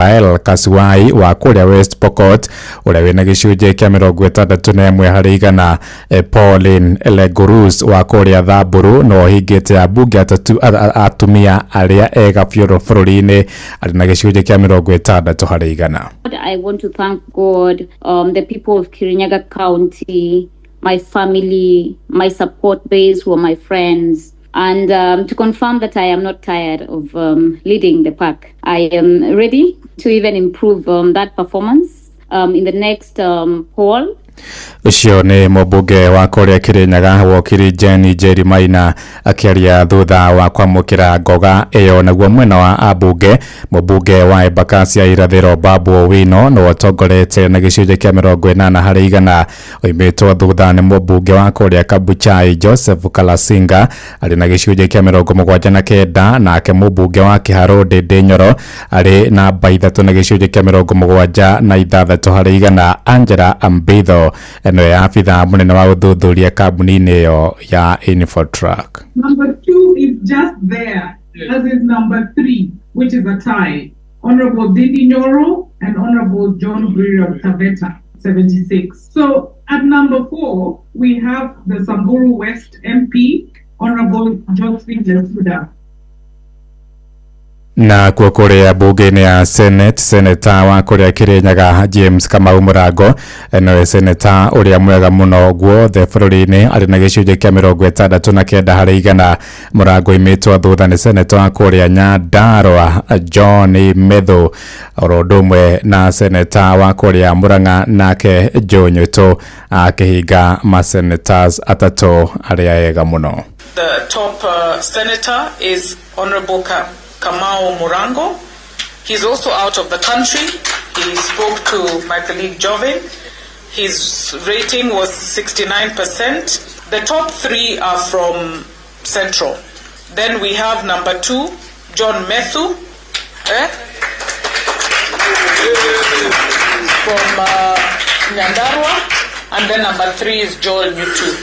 Rafael Kasuai wa kũrĩa West Pokot ũrĩa wĩna gĩcunjĩ kĩa 61%. Pauline Legurus wa kũrĩa Thamburu no ũhingĩte ambunge atatũ atumia arĩa ega biũ bũrũri-inĩ arĩ na gĩcunjĩ kĩa 60%. I want to thank God, the people of Kirinyaga County, my family, my support base who are my friends, and to confirm that I am not tired of leading the pack. I am ready to even improve that performance in the next poll. Ũcio nĩ mũmbunge wa kũrĩa Kĩrĩnyaga wokiri Jane Njeri Maina akĩaria thutha wa kwamũkĩra ngoga ĩyo. Naguo mwena wa ambunge, mũmbunge wa Embakasi ya Irathĩro Babu Owino nĩwe ũtongoretie na gĩcunjĩ kĩa 80%, oimĩtwo thutha nĩ mũmbunge wa kũrĩa Kabuchai Joseph Kalasinga arĩ na gĩcunjĩ kĩa 79, nake mũmbunge wa Kĩharũ Ndĩndĩ Nyoro arĩ namba 3 na gĩcunjĩ kĩa 76%. Angela Ambitho nĩwe abithaa mũnene wa ũthuthuria kambuni-inĩ ĩyo ya Infotrack. Number 2 is just there, as is number 3, which is a tie. Honorable Ndindi Nyoro and Honorable John Bwire of Taveta, 76. So at number 4, we have the Samburu West MP, Honorable Josephine Lesuuda. Na kuo kũrĩa mbunge-inĩ ya Senate, seneta wa kũrĩa Kĩrĩnyaga James Kamau Mũrango nĩwe seneta ũrĩa mwega mũno guothe bũrũri-inĩ arĩ na gĩcunjĩ kĩa 69%. Mũrango imĩtwo thutha nĩ seneta wa kũrĩa Nyandarua John Methu, oro ũndũ ũmwe na seneta wa kũrĩa Murang'a nake Joe Nyutu akĩhinga masenators atatũ arĩa ega mũno. The top senator is Honorable Kamau Murango. He's also out of the country. He spoke to my colleague Jovin. His rating was 69%. The top 3 are from Central. Then we have number 2, John Methu, from Nyandarua. And then number 3 is Joel Nyutu.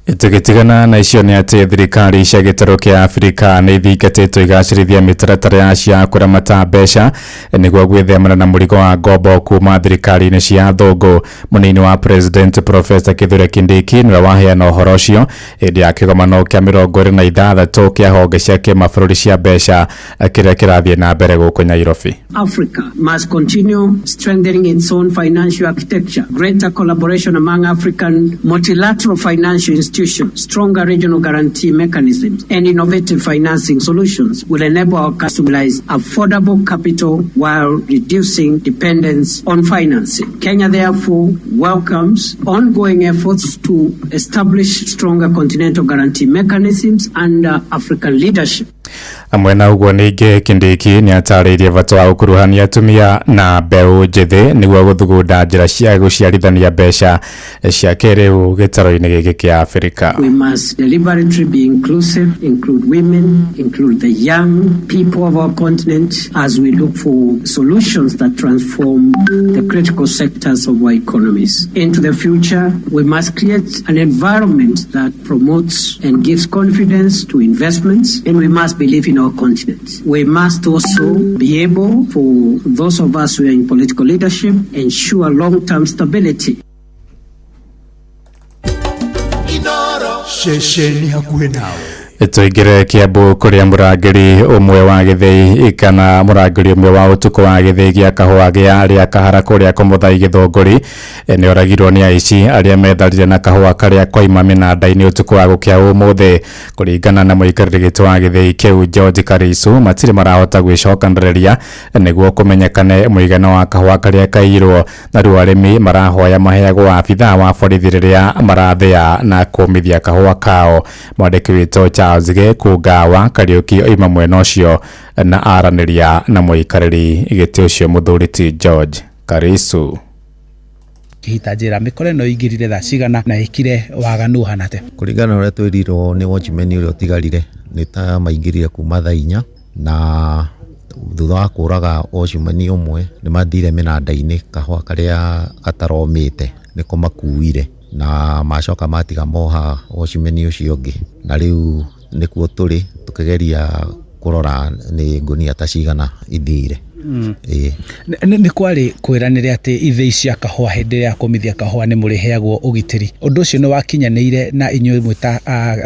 Tũgĩtigana na icio nĩ atĩ thirikari cia gĩtarũ kĩa Afrika nĩ ithingatĩtwo igacĩrithia mĩtaratara yacio ya kũramata mbeca nĩguo gwĩthemana na mũrigo wa ngombo kuma thirikari-inĩ cia athũngũ. Mũnini wa President Professor Kithure Kindiki nĩwe waheana ũhoro ũcio hĩndĩ ya kĩgomano kĩa 26 kĩa honge cia kĩmabũrũri cia mbeca kĩrĩa kĩrathiĩ na mbere gũkũ Nairobi. Africa must continue strengthening its own financial architecture, greater collaboration among African multilateral financial institutions, stronger regional guarantee mechanisms, and innovative financing solutions will enable our country to mobilize affordable capital while reducing dependence on financing. Kenya therefore welcomes ongoing efforts to establish stronger continental guarantee mechanisms under African leadership. Amwe na ũguo ningĩ Kindiki nĩ atarĩirie bata wa gũkuruhania atumia na mbeũ njĩthĩ nĩguo gũthugunda njĩra cia gũciarithania mbeca cia kĩrĩu gĩtarũ-inĩ gĩkĩ kĩa Afrika. We must deliberately be inclusive, include women, include the young people of our continent as we look for solutions that transform the critical sectors of our economies. Into the future, we must create an environment that promotes and gives confidence to investments, and we must believe in our continent. We must also be able, for those of us who are in political leadership, ensure long-term stability. Ceceni hakuhĩ nawe. Tũingĩre Kiambu kũrĩa mũrangĩri ũmwe wa gĩthĩi kana mũrangĩri ũmwe wa ũtukũ wa gĩthĩi gĩa kahũa gĩa rĩa Kahara kũrĩa Kũmũthai Gĩthũngũri nĩ oragirwo nĩ aici arĩa metharire na kahũa karĩa koima mĩnanda-inĩ ũtukũ wa gũkĩa ũmũthĩ. Kũringana na mũikarĩri gĩtĩ wa gĩthĩi kĩu George Karisu, matirĩ marahota gwĩcokanĩrĩria nĩguo kũmenyekane mũigana wa kahũa karĩa kaiyirwo, na rĩu arĩmi marahoya maheagwo abithaa wa borithi rĩrĩa marathĩa na kũmithia kahũa kao. Mwandĩki witũ Charles Gĩkũnga Kariũki oima mwena ũcio na aranĩria na mũikarĩri gĩtĩ ũcio mũthuri ti George Karisu. Kĩhita njĩra mĩkora ĩno ĩingĩrire thaa cigana na ĩkire waganu ũhana atĩa? Kũringana na ũrĩa twĩrirwo nĩ watchman ũrĩa ũtigarire nĩ ta maingĩrire kuma thaa 4, na thutha wa kũraga watchman ũmwe nĩ mathire mĩnanda-inĩ kahũa karĩa gataromĩte nĩko makuire, na macoka matiga moha watchman ũcio ũngĩ, na rĩu nĩkuo tũrĩ tũkĩgeria kũrora nĩ ngũnia ta cigana ithire. Ĩĩ. Nĩ kwarĩ kwĩranĩre atĩ ithĩi cia kahũa hĩndĩ ĩrĩa kũmithia kahũa nĩ mũrĩheagwo ũgitĩri. Ũndũ ũcio nĩ wakinyanĩire, na inyuĩ mwĩ ta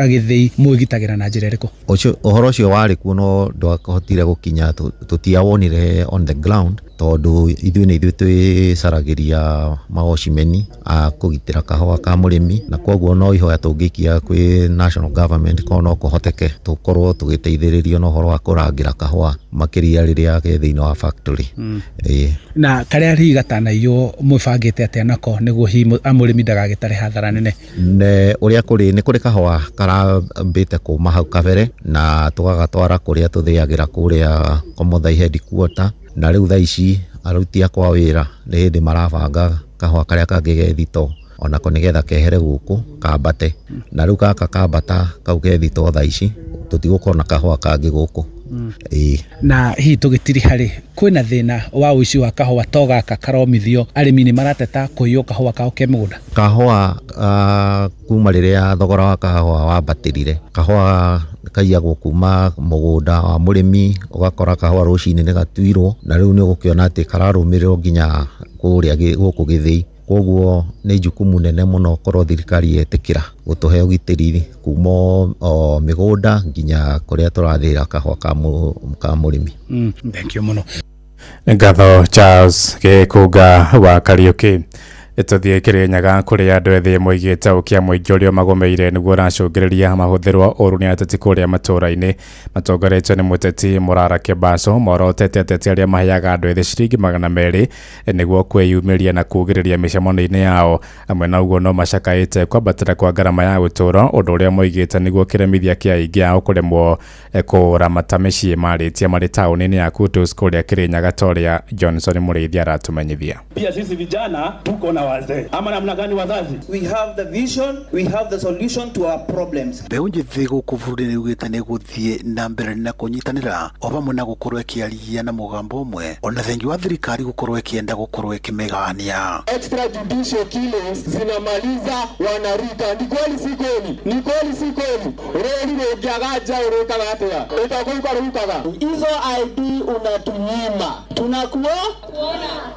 agĩthĩi mwĩgitagĩra na njĩra ĩrĩkũ? Ũcio ũhoro ũcio warĩ kuo, no ndwahotire gũkinya, tũtiawonire on the ground, tondũ ithuĩ nĩ ithuĩ twĩcaragĩria mawatchmen a kũgitĩra kahũa ka mũrĩmi, na koguo no ihoya tũngĩikia kwĩ national government korwo no kũhoteke tũkorwo tũgĩteithĩrĩrio na ũhoro wa kũrangĩra kahũa, makĩria rĩrĩa ke thĩinĩ wa factory. Ĩĩ. Na karĩa hihi gatanaiywo, mwĩbangĩte atĩa nako nĩguo hihi mũrĩmi ndagagĩtare hathara nene? Ne ũrĩa kũrĩ, nĩ kũrĩ kahũa karambĩte kuma hau kabere na tũgagatwara kũrĩa tũthĩagĩra kũrĩa Komothai headquarter, na rĩu thaa ici aruti akwa wĩra nĩ hĩndĩ marabanga kahũa karĩa kangĩ ge thito onako nĩgetha kehere gũkũ kambate, na rĩu gaka kambata kau ke thito, thaa ici tũtigũkorwo na kahũa kangĩ gũkũ. Ĩĩ. Na hihi tũgĩtiriha rĩ, kwĩna thĩna wa ũici wa kahũa to gaka karomithio? Arĩmi nĩ marateta kũiywo kahũa kao ke mũgũnda. Kahũa, kuma rĩrĩa thogora wa kahũa wambatĩrire, kahũa kaiyagwo kuma mũgũnda wa mũrĩmi, ũgakora kahũa rũcinĩ nĩ gatuirwo, na rĩu nĩ ũgũkĩona atĩ kararũmĩrĩrwo nginya kũrĩa gũkũ gĩthĩi. Koguo nĩ jukumu nene mũno korwo thirikari yetĩkĩra gũtũhe ũgitĩri kuma o mĩgũnda nginya kũrĩa tũrathĩĩra kahũa ka mũrĩmi. Thank you mũno. Ngatho Charles Gĩkũnga wa Kariũki. Tũthiĩ Kĩrĩnyaga, kũrĩa andũ ethĩ moigĩte ũkia mũingĩ ũrĩa magomeire nĩguo ũracũngĩrĩria mahũthĩrwo ũru nĩ ateti kũrĩa matũũra-inĩ. Matongoretio nĩ mũteti Morara Kebaso, morotete ateti arĩa maheaga andũ ethĩ ciringi 200 nĩguo kwĩyumĩria na kugĩrĩria mĩcemanio-inĩ yao. Hamwe na ũguo, no macakaĩte kwambatĩra kwa ngarama ya ũtũũro, ũndũ ũrĩa moigĩte nĩguo kĩremithia kĩa aingĩ ao kũremwo kũramata mĩciĩ marĩtie marĩ taũni-inĩ ya Kutus kũrĩa Kĩrĩnyaga, ta ũrĩa Johnson Mũrĩithi aratũmenyithia. Pia sisi vijana tuko na wazee, ama namna gani, wazazi? We have the vision, we have the solution to our problems. Mbeũ njĩthĩ gũkũ bũrũri-inĩ yugĩte nĩ gũthiĩ na mbere na kũnyitanĩra o vamwe na gũkorwo ĩkĩaria na mũgambo ũmwe, ona thengi wa thirikari gũkorwo ĩkĩenda gũkorwo ĩkĩmĩgania. Extrajudicial killings zinamaliza wanarika. Ni kweli, si kweli? Ni kweli, si kweli? Reli rũngĩaga njaũ rĩkaga atĩa? Ĩtakũruka rũrukaga. Hizo ID unatunyima, tunakuwa.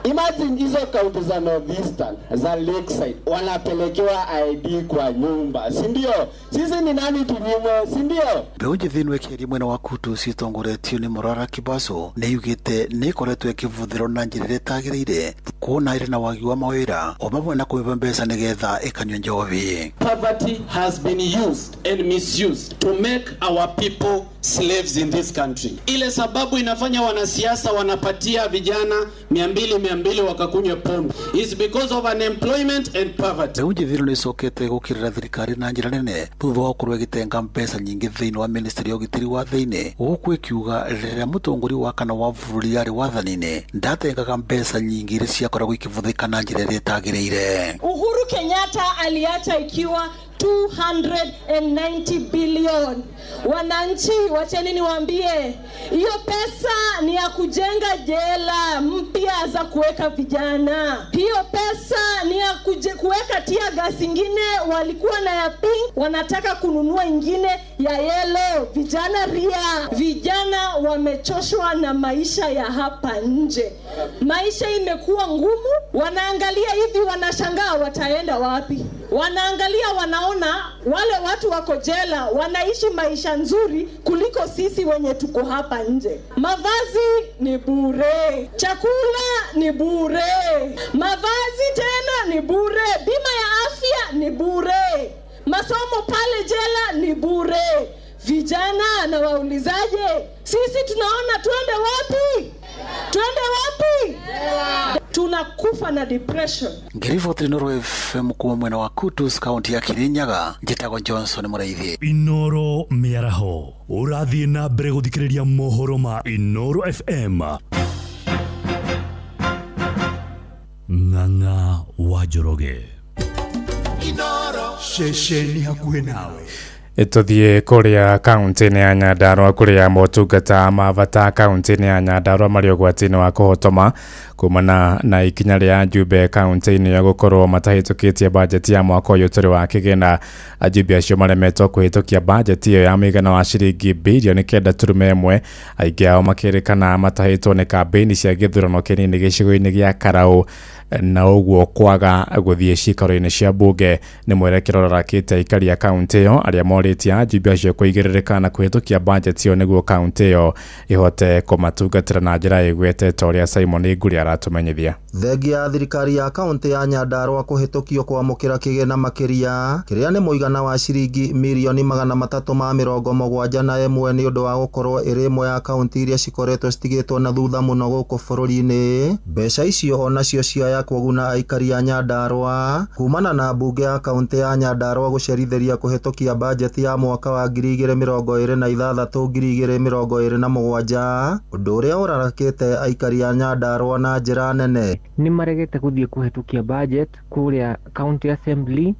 Imagine hizo kaunti za Northeastern, za Lakeside, wanapelekewa ID kwa nyumba, si ndio? Sisi ni nani tunyimwe, si ndio? Mbeũ njĩthĩ ĩno ĩkĩaria mwena wa Kutus itongoretio nĩ Morara Kibaso nĩ yugĩte nĩ ĩkoretwo ĩkĩbũthĩrwo na njĩra ĩrĩa ĩtagĩrĩire, kuona ĩrĩ na wagi wa mawĩra o vamwe na kũmĩhe mbeca nĩgetha ĩkanyue njohi. Poverty has been used and misused to make our people slaves in this country. Ile sababu inafanya wanasiasa wanapatia vijana 200 200 wakakunywe pombe is because of unemployment and poverty. Mbeũ njĩthĩ ĩno nĩ ĩcokete gũkĩrĩra thirikari na njĩra nene thutha wa gũkorwo ĩgĩtenga mbeca nyingĩ thĩinĩ wa ministry ya ũgitĩri wa thĩinĩ, gũkũ ĩkiuga rĩrĩa mũtongoria wa kana wa bũrũri arĩ wathani-inĩ ndatengaga mbeca nyingĩ iria ciakoragwo ikĩbũthĩka na njĩra ĩrĩa ĩtagĩrĩire. Uhuru Kenyatta aliacha ikiwa 290 billion. Wananchi, wacheni niwaambie, hiyo pesa ni ya kujenga jela mpya za kuweka vijana. Hiyo pesa ni ya kuweka tear gas ingine, walikuwa na ya pink, wanataka kununua ingine ya yellow. Vijana ria, vijana wamechoshwa na maisha ya hapa nje. Maisha imekuwa ngumu, wanaangalia hivi wanashangaa wataenda wapi. Wanaangalia wanaona wale watu wako jela wanaishi maisha nzuri kuliko sisi wenye tuko hapa nje. Mavazi ni bure, chakula ni bure, mavazi tena ni bure, bima ya afya ni bure, masomo pale jela ni bure. Vijana na waulizaje, sisi tunaona tuende wapi? Tuende wapi? Tunakufa na depression. Ngiriboti Inooro FM kuma mwena wa Kutus, kaunti ya Kirinyaga, njĩtagwo Johnson Mũraithi. Inoro mĩaraho, ũrathiĩ na mbere gũthikĩrĩria mohoro ma Inoro FM. Ng'ang'a wa Njoroge, ceceni hakuhĩ nawe. Tũthiĩ kũrĩa kaunti-inĩ ya Nyandarua, kũrĩa motungata ma bata kaunti-inĩ ya Nyandarua marĩ ũgwati-inĩ wa kũhotoma kumana na ikinya rĩa ajumbe kaunti-inĩ ĩyo gũkorwo matahĩtũkĩtie bajeti ya mwaka ũyũ tũrĩ wa kĩgĩna. Ajumbe acio maremetwo kũhĩtũkia bajeti ĩyo ya mũigana wa ciringi birioni 9.1, aingĩ ao makĩrĩkana matahĩtwo nĩ kambĩini cia gĩthurano kĩnini gĩcigo-inĩ gĩa Karau, na ũguo kwaga gũthiĩ ciikaro-inĩ cia mbunge. Nĩ mwerekera ũrarakĩte aikari a kaunti ĩyo, arĩa morĩtie ajumbe acio kũigĩrĩrĩka na kũhĩtũkia bajeti ĩyo nĩguo kaunti ĩyo ĩhote kũmatungatĩra na njĩra ĩgwete, ta ũrĩa Simon Nguri aratũmenyithia. Thengia ya thirikari ya kaunti ya Nyandarua kũhĩtũkio kwamũkĩra kĩgĩna makĩria kĩrĩa nĩ mũigana wa ciringi mirioni 371 nĩ ũndũ wa gũkorwo ĩrĩ ĩmwe ya kaunti iria cikoretwo citigĩtwo na thutha mũno gũkũ bũrũri-inĩ. Mbeca icio onacio ciaya kũguna aikari a Nyandarua kumana na mbunge ya kaunti ya Nyandarua gũcerithĩria kũhĩtũkia bajeti ya mwaka wa 2026 2027, ũndũ ũrĩa ũrarakĩte aikari a Nyandarua na njĩra nene. Nĩ maregete gũthiĩ kũhetũkia budget kũrĩa county assembly,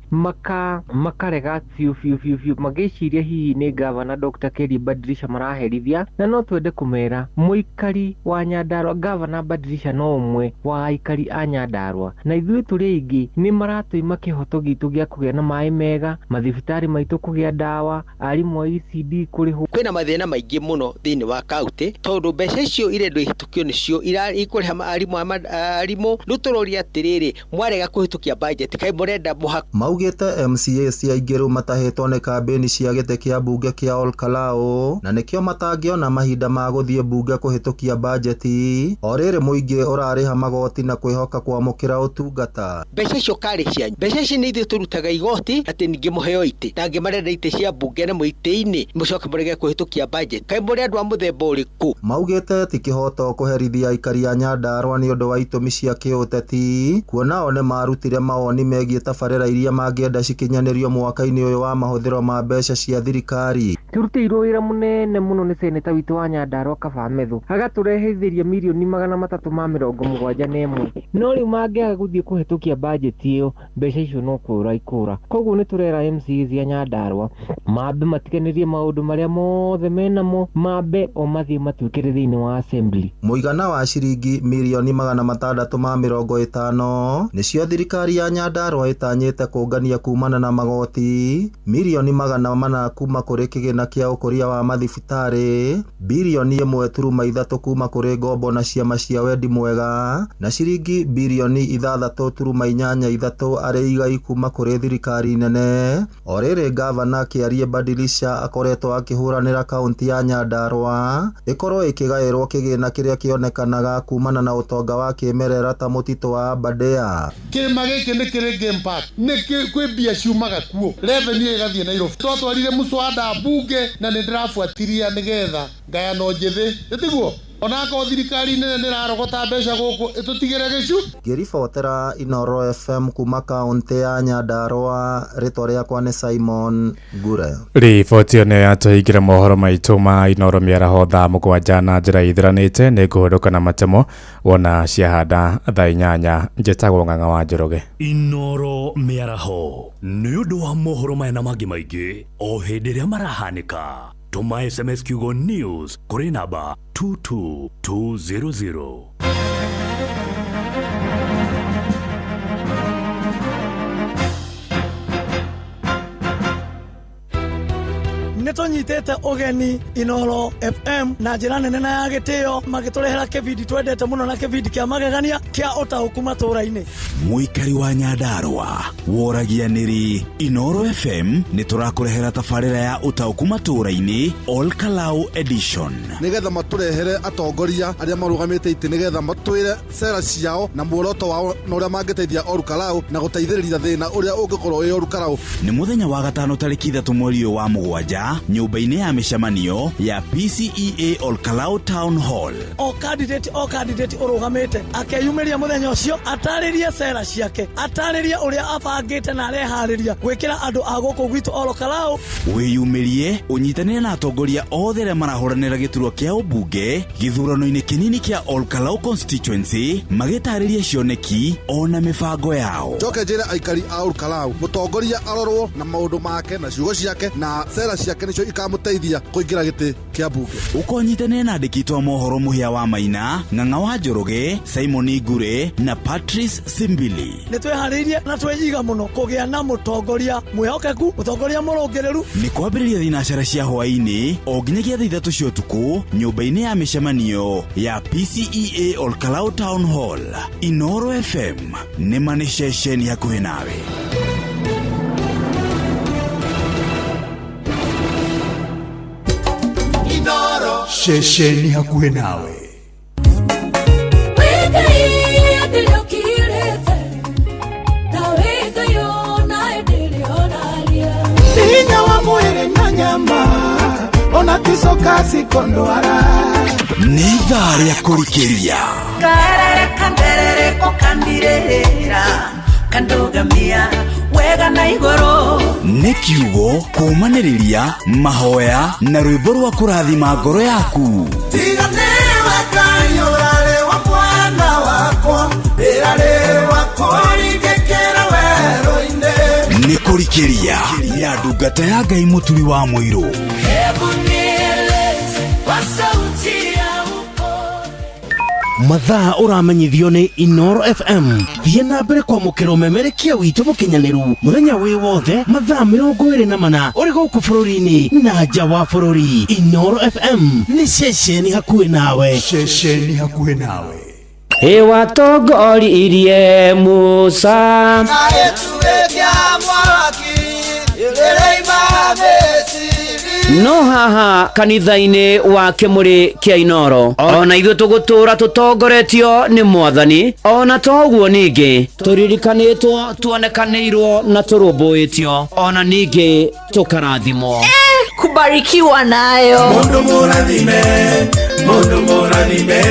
makarega biũ biũ biũ biũ, magĩciria hihi nĩ gavana Dr. Kelly Badirisha maraherithia. Na no twende kũmera mũikari wa Nyandarua, gavana Badirisha no ũmwe wa aikari a Nyandarua, na ithuĩ tũrĩ aingĩ nĩ maratũima kĩhoto gitũ gĩa kũgĩa na maĩ mega, mathibitarĩ maitũ kũgĩa ndawa, arimũ a ECD kũrĩhwo. Kwĩna mathĩna maingĩ mũno thĩinĩ wa kaunti, tondũ mbeca icio irendwo ihĩtũkio nĩcio ikũrĩha arimũ. Rĩu tũroria atĩrĩrĩ, mwarega kũhĩtũkia budget, kaĩ mũrenda mũhaka? Maugĩte MCAs aingĩ rĩu matahĩtwo nĩ kambĩini cia gĩtĩ kĩa mbunge kĩa Olkalou, na nĩkĩo matangĩona mahinda ma gũthiĩ mbunge kũhĩtũkia bajeti, o rĩrĩ mũingĩ ũrarĩha magoti na kwĩhoka kwamũkĩra ũtungata. Mbeca icio karĩ cianyu, mbeca ici nĩ ithuĩ tũrutaga igoti atĩ ningĩ mũheo itĩ, na angĩ marenda itĩ cia mbunge na mũitĩ-inĩ mũcoke mũrege kũhĩtũkia budget, kaĩ mũrĩ andũ a mũthemba ũrĩkũ? Maugĩte ti kĩhoto kũherithia aikari a Nyandarua nĩ ũndũ wa itũmi cia kĩũteti, kuona o nĩ marutire mawoni megiĩ tabarĩra iria mangĩenda cikinyanĩrio mwaka-inĩ ũyũ wa mahũthĩro ma mbeca cia thirikari. Tũrutĩirwo wĩra mũnene mũno nĩ seneta witũ wa Nyandarua Kaba Methu, agatũrehithĩria mirioni 371, no rĩu mangĩaga gũthiĩ kũhĩtũkia bajeti ĩyo, mbeca icio no kũra ikũra. Koguo nĩ tũrera MCAs a Nyandarua mambe matiganĩrie maũndũ marĩa mothe menamo, mambe o mathiĩ matuĩkĩre thĩinĩ wa assembly. Mũigana wa ciringi mirioni 650 nĩcio thirikari ya Nyandarua ĩtanyĩte kũngania kumana na magoti, mirioni 400 kuma kũrĩ kĩgĩna kĩa ũkũria wa mathibitarĩ, birioni 1.3 kuma kũrĩ ngombo na ciama cia wendi mwega, na ciringi birioni 6.83 arĩ igai kuma kũrĩ thirikari nene. O rĩrĩ gavana Kĩarie Badilisha akoretwo akĩhũranĩra kaunti ya Nyandarua ĩkorwo ĩkĩgaĩrwo kĩgĩna kĩrĩa kĩonekanaga kumana na ũtonga wa kĩmerera ta mũtitũ wa Aberdare. Kĩrĩma gĩkĩ nĩ kĩrĩ game park, nĩ kwĩ mbia ciumaga kuo, revenue ĩgathiĩ Nairobi. Twatwarire mũswada mbunge na nĩ ndĩrabuatiria nĩgetha ngayano njĩthĩ, ĩtiguo onakorwo thirikari nene nĩrarogota mbeca gũkũ ĩtũtigĩre gĩcu. Ngĩribotera Inooro FM kuma kaunti ya Nyandarua, rĩtwa rĩakwa nĩ Simon Ngure. Riboti ĩyo nĩyo yatũhingĩra mohoro maitũ ma Inooro mĩaraho thaa 7 na njĩra ithiranĩte. Nĩ ngũhũndũka na matemo wona ciahanda thaa 8. Njĩtagwo Ng'ang'a wa Njoroge. Inooro mĩaraho nĩ ũndũ wa mohoro maya na mangĩ maingĩ o hĩndĩ ĩrĩa marahanĩka. Tũma SMS kiugo news kũrĩ namba 22200. Nĩ tũnyitĩte ũgeni Inooro FM na njĩra nene na ya gĩtĩo, magĩtũrehera kĩbindi twendete mũno na kĩbindi kĩa magegania kĩa ũtaũku matũũra-inĩ. Mũikari wa Nyandarua woragia nĩrĩ Inooro FM nĩ tũrakũrehera tabarĩra ya ũtaũku matũũra-inĩ Ol Kalou edition, nĩgetha matũrehere atongoria arĩa marũgamĩte itĩ, nĩgetha matwĩre sera ciao na muoroto wao na ũrĩa mangĩteithia Ol Kalou na gũteithĩrĩria thĩna ũrĩa ũngĩkorwo wĩ Ol Kalou. Nĩ mũthenya wa gatano tarĩki 3 mweri ũyũ wa 7 Nyũmba-inĩ ya mĩcemanio ya PCEA Olkalau Town Hall. O candidate, o candidate ũrũgamĩte akeyumĩria mũthenya ũcio, atarĩrie cera ciake, atarĩrie ũrĩa abangĩte na areharĩria gwĩkĩra andũ a gũkũ gwitũ Olokalao. Wĩyumĩrie ũnyitanĩre na atongoria othe arĩa marahũranĩra gĩturwa kĩa ũmbunge gĩthurano-inĩ kĩnini kĩa Olkalau constituency, magĩtarĩria cioneki ona mĩbango yao. Njoke njĩre aikari a Olkalau, mũtongoria arorwo na maũndũ make na ciugo ciake na cera ciake nĩcio ikamũteithia kũingĩra gĩtĩ kĩa mbunge. Ũkonyitanĩre na andĩki a mohoro Mũhĩa wa Maina, Ng'ang'a wa Njoroge, Simon Ngure na Patrice Simbili. Nĩ twĩharĩirie na twĩiga mũno kũgĩa na mũtongoria mwĩhokeku, mũtongoria mũrũngĩrĩru. Nĩ kwambĩrĩria thinacara cia hwaĩ-inĩ o nginyagia thaa 3 cia ũtukũ, nyũmba-inĩ ya mĩcemanio ya PCEA Olkalau Town Hall. Inoro FM nĩ ma nĩ ceceni hakuhĩ nawe. Ceceni hakuhĩ nawe. Hinya wa mwĩrĩ na nyama ona ticoka cikondwara. Nĩ ithaa rĩa kũrikĩria. Karere kanderereko kandirĩrĩra kandugamia wega na igũrũ. Nĩ kiugo kũũmanĩrĩria, mahoya na rwĩmbo rwa kũrathima ngoro yaku. Tiga nĩwe Ngai ũrarĩ wa mwana wakwa, ndĩrarĩ wa kũringĩkĩra werũ-inĩ. Nĩ kũrikĩria na ndungata ya Ngai Mũturi wa Mũirũ. Hebu nieleze kwa sauti ya upole. Mathaa ũramenyithio nĩ Inoro FM. Thiĩ na mbere kwamũkĩra ũmemerekia witũ mũkinyanĩru mũthenya wĩ wothe, mathaa 24 ũrĩ gũkũ bũrũri-inĩ na nja wa bũrũri. Inoro FM nĩ ceceni hakuhĩ nawe. Ceceni hakuhĩ nawe. Ĩwatongoririe Musa na gĩtugĩ kĩa mwaki ĩrĩima Misiri. No haha kanitha-inĩ wa kĩmũrĩ kĩa Inoro, ona ithuĩ tũgũtũra tũtongoretio nĩ Mwathani. Ona toguo ningĩ tũririkanĩtwo, tuonekanĩirwo na tũrũmbũĩtio, ona ningĩ tũkarathimwo. Kubarikiwa nayo. Mundu mũrathime, mundu mũrathime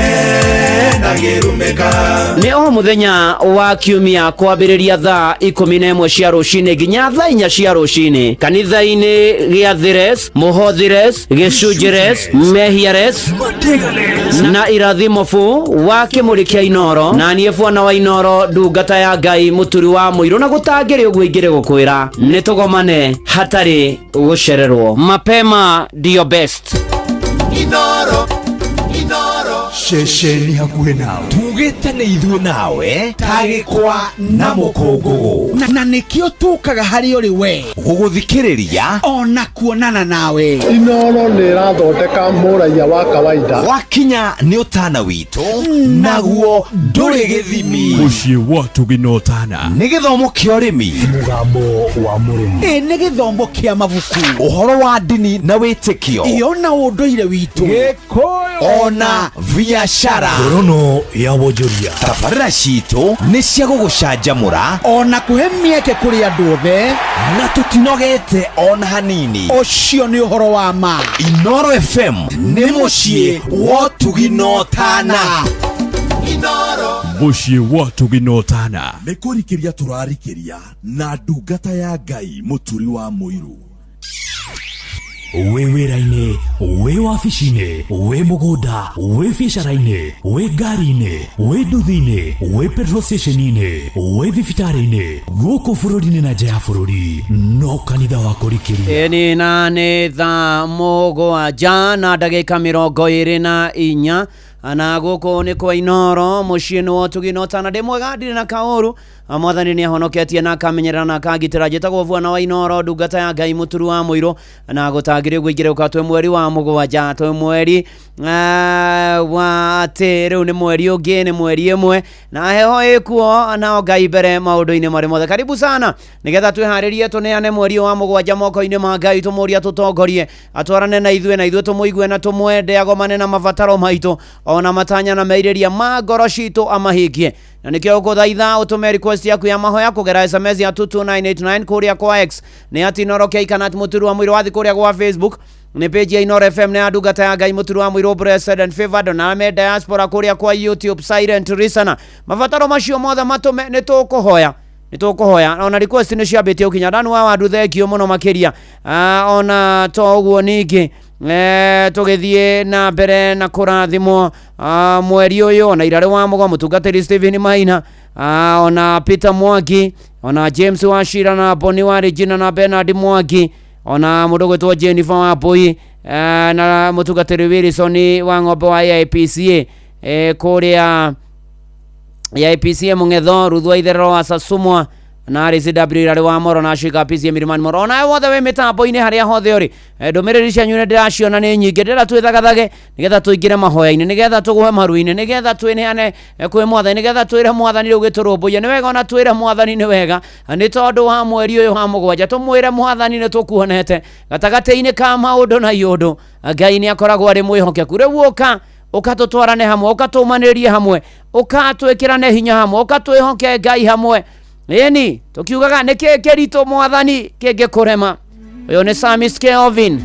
ndangĩrumĩka. Nĩ o mũthenya wa kiumia kwambĩrĩria thaa 11 cia rũcinĩ nginya thaa 4 cia rũcinĩ, kanitha-inĩ gĩa Thires, Mũhothires, Gĩcunjĩres, Mehiares na Irathimo bu wa kĩmũrĩ kĩa Inoro. Na niĩ bwana wa Inoro, ndungata ya Ngai Mũturi wa Mũirũ, na gũtangĩrĩ ũguo ingĩrĩ gũkwĩra nĩ tũgomane hatarĩ gũcererwo. Mapema ndio best. Inoro, Inoro. Ceceni hakuhĩ nawe. Tugĩte nĩ ithuĩ nawe ta gĩkwa na mũkũngũgũ, na nĩkĩo tũkaga harĩ ũrĩ we gũgũthikĩrĩria ona kuonana nawe. Inoro nĩ ĩrathondeka mũraiya wa kawaida. Wakinya nĩ ũtana witũ, naguo ndũrĩ gĩthimi. Mũciĩ wa Tũginotana. Nĩ gĩthomo kĩa ũrĩmi, mũgambo wa mũrĩmi, ĩ nĩ gĩthomo kĩa mabuku, ũhoro wa ndini na wĩtĩkio, ĩyo na ũndũire witũ, Gĩkũyũ ona biacara. Ngorono ya wonjoria. Tabarĩra citũ nĩ cia gũgũcanjamũra ona kũhe mĩeke kũrĩ andũ othe, na tũtinogete ona hanini. Ũcio nĩ ũhoro wa ma. Inoro FM nĩ mũciĩ wa Tũginotana. Inoro. Mũciĩ wa Tũginotana. Nĩ kũrikĩria tũrarikĩria na ndungata ya Ngai Mũturi wa Mũirũ. Wĩ wĩra-inĩ, wĩ wabici-inĩ, wĩ mũgũnda, wĩ biacara-inĩ, wĩ ngari-inĩ, wĩ nduthi-inĩ, wĩ petrol station-inĩ, wĩ thibitarĩ-inĩ, gũkũ bũrũri-inĩ na nja ya bũrũri, no kanitha wa kũrikĩria. Ĩni na nĩ thaa 7 na ndagĩka 24, na gũkũ nĩ kwa Inoro mũciĩ nĩ wa Tũginotana. Ndĩ mwega, ndirĩ na kaũru. Mwathani nĩ ahonoketie na akamenyerera na akangitĩra. Njĩtagwo bwana wa Inoro, ndungata ya Ngai Mũturi wa Mũirũ, na gũtangĩrĩ ũguo ingĩrĩ ũka twĩ mweri wa 7, twĩ mweri wa atĩ rĩu nĩ mweri ũngĩ, nĩ mweri ĩmwe na heho ĩkuo, nao Ngai mbere maũndũ-inĩ marĩ mothe. Karibu sana nĩgetha twĩharĩrie tũneane mweri wa 7 moko-inĩ ma Ngai, tũmũrie atũtongorie, atwarane na ithuĩ, na ithuĩ tũmũigue na tũmwende, agomane na mabataro maitũ o Ona matanya na meirĩria ma ngoro citũ amahingie. Na nĩkĩo ngũthaitha ũtũme request yaku ya mahoya kũgera SMS ya 22989 kũrĩa kwa X nĩ at Inooro K kana at Mũturu wa Mũirũ. Wathi kũrĩa gwa Facebook nĩ page ya Inooro FM nĩ ya ndungata ya Ngai Mũturu wa Mũirũ, blessed and favored. Na me diaspora kũrĩa kwa YouTube, silent listener. Mabataro macio mothe matũme, nĩ tũkũhoya, nĩ tũkũhoya. Ona request nĩ ciambĩtie gũkinya. Danu wa wandu, thengio mũno makĩria. Ona to ũguo ningĩ, tũgĩthiĩ na mbere na kũrathimwo mweri ũyũ, ona Irarĩ wa Mũgo, mũtungatĩri Stephen Maina, ona Peter Mwangi, ona James Wachira na Boni wa Regina na Bernard Mwangi, ona mũndũ gwĩtwo Jennifer Wambui, na mũtungatĩri Wilson wa ng'ombe wa AIPCA, kũrĩa AIPCA Mũng'etho, Ruthu wa Itherero wa Sasumwa na RCW Irarĩ wa Moro na Ashika PCA Milimani Moro. Onawe wothe wĩ mĩtambo-inĩ harĩa hothe ũrĩ, ndũmĩrĩri cianyu nĩ ndĩraciona nĩ nyingĩ. Ndĩrenda twĩthagathage nĩgetha tũingĩre mahoya-inĩ, nĩgetha tũgwe maru-inĩ, nĩgetha twĩneane kwĩ mwathani, nĩgetha twĩre mwathani rĩu gĩtũrũmbũiye. Nĩ wega ona twĩre mwathani nĩ wega, nĩ tondũ wa mweri ũyũ wa mũgwanja. Tũmwĩre mwathani nĩ tũkuonete gatagatĩ-inĩ ka maũndũ na iũndũ. Ngai nĩ akoragwo arĩ mwĩhokeku. Rĩu ũka, ũka tũtwarane hamwe, ũka tũmanĩrie hamwe, ũka twĩkĩrane hinya hamwe, ũka twĩhoke Ngai hamwe. Ĩni tũkiugaga nĩ kĩ kĩritũ mwathani kĩngĩkũrema. Ũyũ nĩ Samis Kelvin.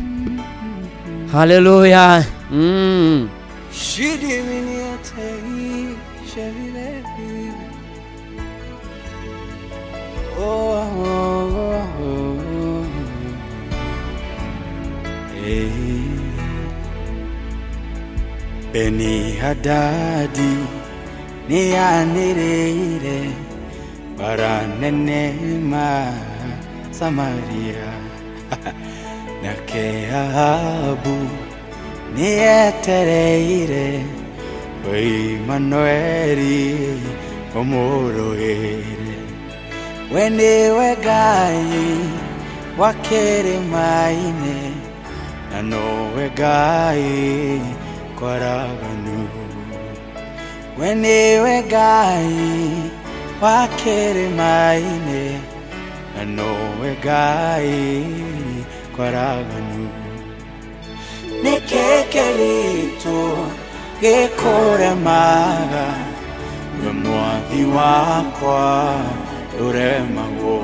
Haleluya. Oh, oh, oh. Hey. Beni Hadadi nĩanĩrĩire bara nene ma Samaria, nake Ahabu nĩetereire Imanueli ũmũrũĩre. We nĩwe Ngai wa kĩrĩma-inĩ na nowe Ngai kwaraganu. We nĩwe Ngai wa kĩrĩma-inĩ na nowe Ngai kwaraganu. Nĩkĩ kĩritũ gĩkũremaga, we mwathi wakwa ndũremagwo?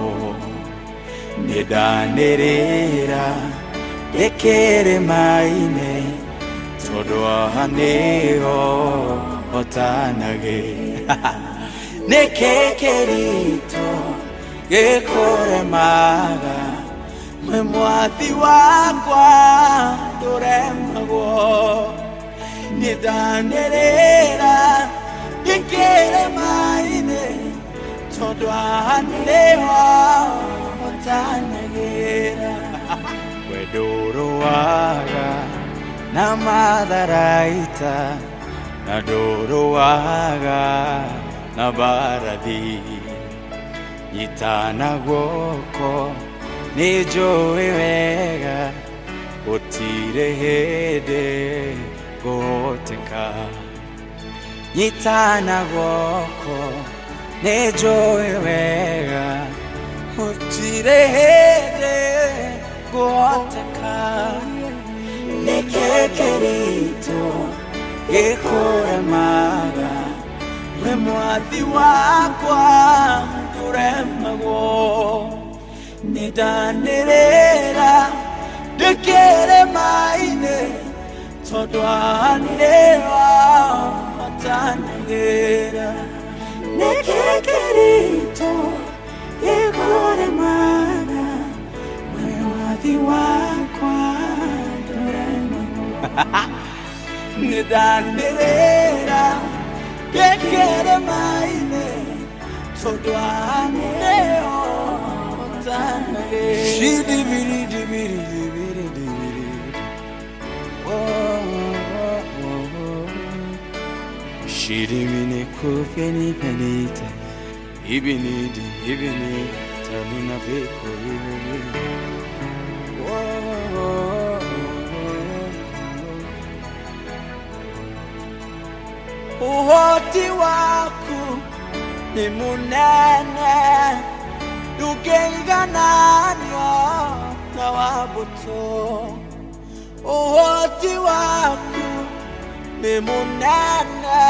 Nĩndanĩrĩra ndĩ kĩrĩma-inĩ tondũ haha nĩho hotanagĩra. Nĩkĩ kĩritũ gĩkũremaga, we mwathi wakwa ndũremagwo? Nĩndanĩrĩra ndĩ kĩrĩma-inĩ tondũ haha nĩho hotanagĩra. We ndũrũaga na matharaita na ndũrũaga na mbarathi, nyitana guoko nĩ njũĩ wega gũtirĩ hĩndĩ ngũhoteka. Nyitana guoko nĩ njũĩ wega gũtirĩ hĩndĩ ngũhoteka. Nĩkĩ kĩritũ gĩkũremaga, we mwathi wakwa ndũremagwo? Nĩndanĩrĩra ndĩ kĩrĩma-inĩ tondũ haha nĩho hotanagĩra. Nĩkĩ kĩritũ gĩkũremaga, we mwathi wakwa ndũremagwo? Nĩndanĩrĩra ndĩ kĩrĩma-inĩ tondũ haha nĩho hotanagĩra. Shidibiri dibiri dibiri dibiri. Oh, oh, oh, oh. Shirimine kupeni penita ibini di ibini tanina beko ibini. Oh, oh, oh, oh. Uhoti waku ni munene ndũngĩigananio na wa mbũtũ. Ũhoti waku nĩ Nĩ mũnene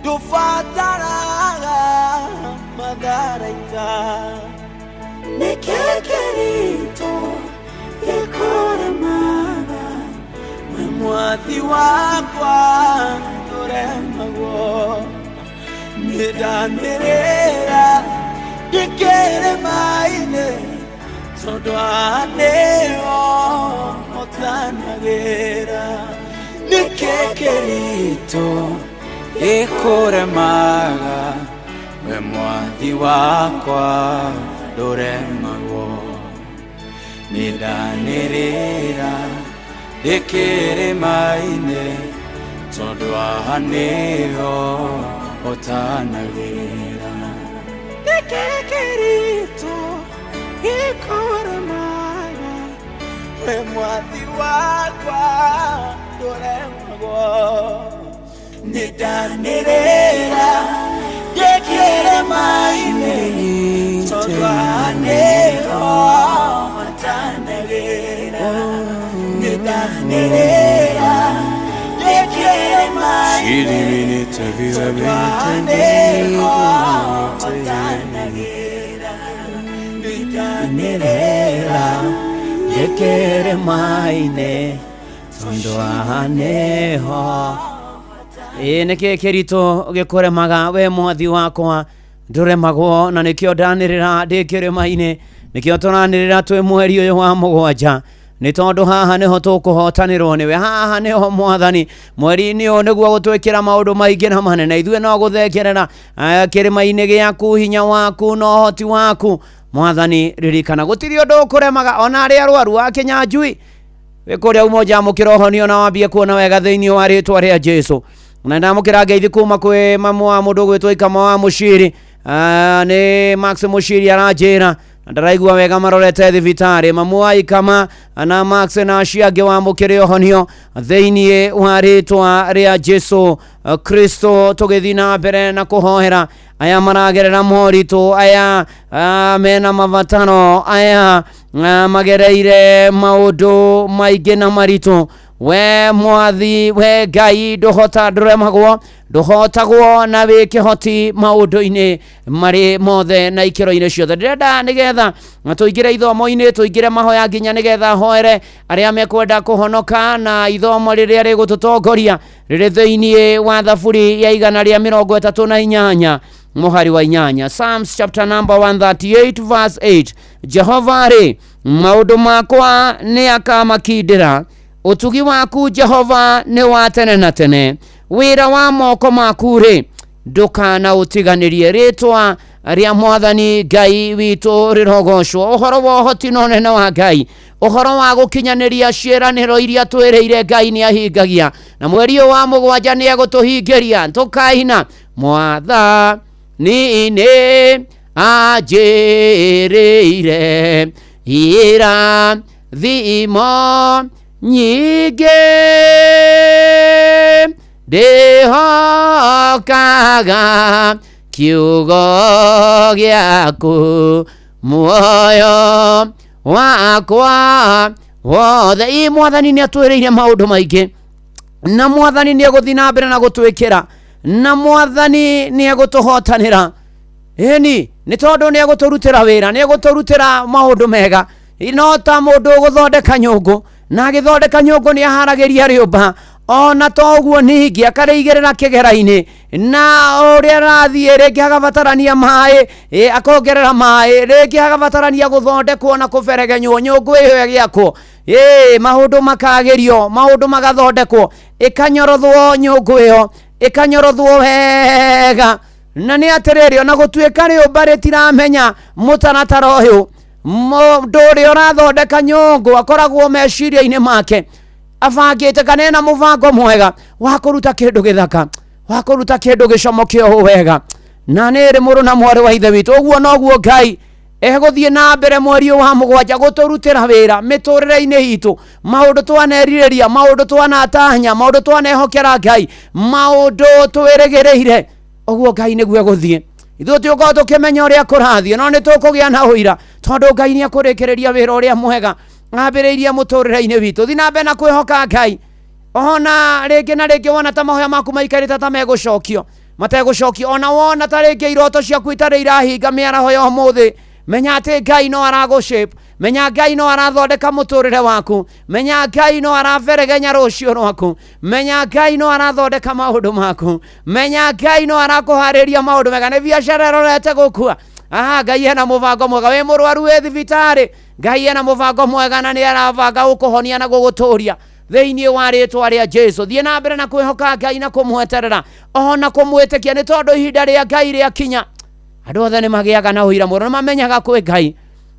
ndũbataraga matharaita. Nĩkĩ kĩritũ gĩkũremaga? We mwathi wakwa ndũremagwo. Nĩndanĩrĩra ndĩkĩrĩma-inĩ tondũ haha nĩho hotanagĩra. Nĩkĩ kĩritũ gĩkũremaga? We mwathi wakwa ndũremagwo. Nĩndanĩrĩra ndĩkĩrĩma-inĩ tondũ haha nĩho hotanagĩra. Nĩkĩ kĩritũ gĩkũremaga? We mwathi wakwa ndũremagwo. Nĩndanĩrĩra ndĩkĩrĩma-inĩ tondũ haha nĩho hotanagĩra. Nĩndanĩrĩra ndĩkĩrĩma-inĩ tondũ haha nĩho hotanagĩra. Nĩndanĩrĩra ndĩkĩrĩma-inĩ tondũ haha nĩho. Ĩĩ nĩkĩ kĩritũ gĩkũremaga? We mwathi wakwa ndũremagwo, na nĩkĩo ndanĩrĩra ndĩ kĩrĩma-inĩ, nĩkĩo tũranĩrĩra twĩ mweri ũyũ wa mũgwanja, nĩ tondũ haha nĩho tũkũhotanĩrwo nĩwe. Haha nĩho mwathani mweri-inĩ ũyũ nĩguo gũtwĩkĩra maũndũ maingĩ na manene. Ithuĩ no gũthengerera kĩrĩma-inĩ gĩaku, hinya waku na ũhoti waku mwathani. Ririkana gũtirĩ ũndũ ũkũremaga, ona arĩa arwaru a Kĩnyanjui wĩ kũrĩa umoja amũkĩra ũhonio na wambie kuona wega thĩinĩ wa rĩtwa rĩa Jesu. Na ndamũkĩra ngeithi kuma kwĩ mamu wa mũndũ ũgwĩtwo Ikama wa Mũciri. Nĩ Max Mũciri aranjĩra na ndaraigua wega marorete thibitarĩ. Mamu wa Ikama na Max na acio angĩ wamũkĩre ũhonio thĩinĩ wa rĩtwa rĩa Jesu Kristo. Tũgĩthiĩ na mbere na kũhoera aya maragerera moritũ, aya mena mabataro, aya magereire maũndũ maingĩ na maritũ. We mwathi, we Ngai ndũhota, ndũremagwo, ndũhotagwo, na wĩ kĩhoti maũndũ-inĩ marĩ mothe na ikĩro-inĩ ciothe. Ndĩrenda nĩgetha tũingĩre ithomo-inĩ, tũingĩre mahoya nginya nĩgetha hoere arĩa mekwenda kũhonoka, na ithomo rĩrĩa rĩgũtũtongoria rĩrĩ thĩinĩ wa Thaburi ya 138 mũhari wa 8, Psalms chapter number 138 verse 8. Jehova rĩ, maũndũ makwa nĩ akamakindĩra. Ũtugi waku Jehova nĩ wa tene na tene, wĩra wa moko maku rĩ ndũkanaũtiganĩrie. Rĩtwa rĩa mwathani Ngai witũ rĩrogocwo. Ũhoro wa ũhoti na ũnene wa Ngai, ũhoro wa gũkinyanĩria ciĩranĩro iria twĩrĩire, Ngai nĩ ahingagia, na mweri ũyũ wa mũgwanja nĩ egũtũhingĩria. Tũkaina mwathani nĩ anjĩrĩire irathimo nyingĩ, ndĩhokaga kiugo gĩaku muoyo wakwa wothe. Ĩ mwathani nĩ atwĩrĩire maũndũ maingĩ, na mwathani nĩ egũthiĩ na mbere na gũtwĩkĩra, na mwathani nĩ egũtũhotanĩra. Ĩni nĩ tondũ nĩ egũtũrutĩra wĩra, nĩ egũtũrutĩra maũndũ mega. No ta mũndũ ũgũthondeka nyũngũ, na agĩthondeka nyũngũ nĩ aharagĩria rĩũmba, ona to ũguo ningĩ akarĩigĩrĩra kĩgera-inĩ, na ũrĩa arathiĩ rĩngĩ hagabatarania maĩ, akongerera maĩ, rĩngĩ hagabatarania gũthondekwo na kũberegenywo nyũngũ ĩyo ĩgĩakwo. Maũndũ makagĩrio, maũndũ magathondekwo, ĩkanyorothwo nyũngũ ĩyo, ĩkanyorothwo wega. Na nĩ atĩrĩrĩ, ona gũtuĩka rĩũmba rĩtiramenya mũtaratara ũyũ, mũndũ ũrĩa ũrathondeka nyũngũ akoragwo meciria-inĩ make abangĩte kana ena mũbango mwega wa kũruta kĩndũ gĩthaka, wa kũruta kĩndũ gĩcomoke ũũ wega. Na nĩ rĩ mũrũ na mwarĩ wa ithe witũ, ũguo noguo Ngai egũthiĩ na mbere mweri ũyũ wa mũgwanja gũtũrutĩra wĩra mĩtũrĩre-inĩ itũ, maũndũ twanerirĩria, maũndũ twanatanya, maũndũ twanehokera Ngai, maũndũ twĩrĩgĩrĩire. Ũguo Ngai nĩguo egũthiĩ. Ithuĩ tũkorwo tũkĩmenya ũrĩa kũrathiĩ, no nĩ tũkũgĩa na ũira tondũ Ngai nĩ ekũrĩkĩrĩria wĩra ũrĩa mwega ambĩrĩirie mũtũrĩre-inĩ witũ. Thiĩ na mbere na kwĩhoka Ngai. Ona rĩngĩ na rĩngĩ wona ta mahoya maku maikarĩte ta megũcokio mategũcokio, ona wona ta rĩngĩ iroto ciaku itarĩ irahinga mĩaraho ya ũmũthĩ, menya atĩ Ngai no aragũshape, menya Ngai no arathondeka mũtũrĩre waku, menya Ngai no araberegenya rũciũ rwaku, menya Ngai no arathondeka maũndũ maku, menya Ngai no arakũharĩria maũndũ mega. Nĩ biacara ĩrorete gũkua, aha, Ngai ena mũbango mwega. Wĩ mũrwaru wĩ thibitarĩ, Ngai ena mũbango mwega na nĩ arabanga gũkũhonia na gũgũtũria thĩinĩ wa rĩtwa rĩa Jesu. Thiĩ na mbere na kwĩhoka Ngai na kũmweterera ona kũmwĩtĩkia, nĩ tondũ ihinda rĩa Ngai rĩakinya andũ othe nĩ magĩaga na ũira mwerũ, nĩ mamenyaga kwĩ Ngai.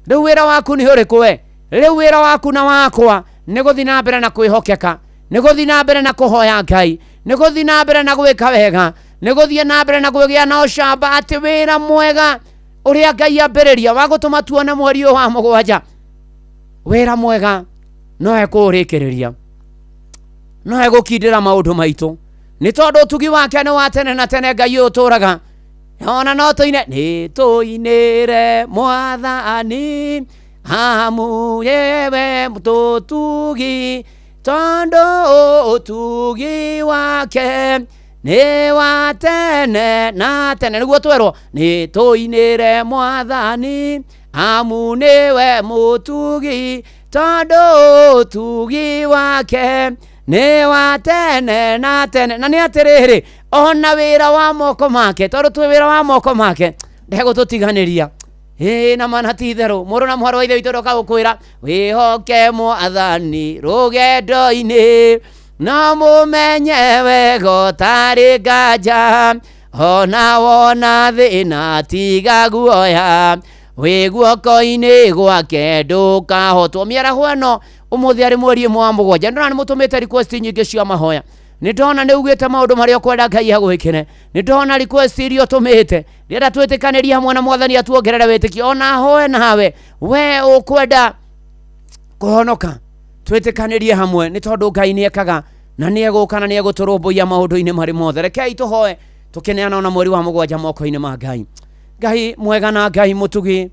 Rĩu wĩra waku nĩ ũrĩkũ we? Rĩu wĩra waku na wakwa nĩ gũthiĩ na mbere na kwĩhokeka, nĩ gũthiĩ na mbere na kũhoya Ngai, nĩ gũthiĩ na mbere na gwĩka wega, nĩ gũthiĩ na mbere na kũgĩa na ũcamba atĩ wĩra mwega ũrĩa Ngai ambĩrĩria wa gũtũma tuone mweri ũyũ wa mũgwanja, wĩra mwega no ekũũrĩkĩrĩria, no egũkindĩra maũndũ maitũ, nĩ tondũ ũtugi wake nĩ wa tene na tene. Ngai ũyũ ũtũraga ona no tũine, nĩ tũinĩre mwathani amu yewe tũtugi, tondũ ũtugi wake nĩ wa tene na tene. Nĩguo twerwo nĩ tũinĩre mwathani amu nĩwe mũtugi, tondũ ũtugi wake nĩ wa tene na tene. Na nĩ atĩrĩrĩ, ona wĩra wa moko make, tondũ twĩ wĩra wa moko make, ndegũtũtiganĩria. Ĩĩ na mana ti itherũ, mũrũ na mwarĩ wa ithe witũ, ndoka gũkwĩra wĩhoke mwathani rũgendo-inĩ, no mũmenye wega ũtarĩ nganja, ona wona thĩna tiga guoya, wĩ guoko-inĩ gwake ndũkahotwo. Mĩaraho ĩno ũmũthĩ arĩ mweri ĩmwe wa mũgwanja, ndona nĩ mũtũmĩte request nyingĩ cia mahoya, nĩ ndona nĩ ugĩte maũndũ marĩa ũkwenda Ngai agwĩkĩre, nĩ ndona request iria ũtũmĩte. Ndĩrenda twĩtĩkanĩrie hamwe na mwathani atuongerere wĩtĩkio, ona hoe nawe we ũkwenda kũhonoka, twĩtĩkanĩrie hamwe, nĩ tondũ Ngai nĩ ekaga na nĩ egũka na nĩ egũtũrũmbũiya maũndũ-inĩ marĩ mothe. Rekei tũhoe tũkĩneana ona mweri wa mũgwanja moko-inĩ ma Ngai. Ngai mwega na Ngai mũtugi,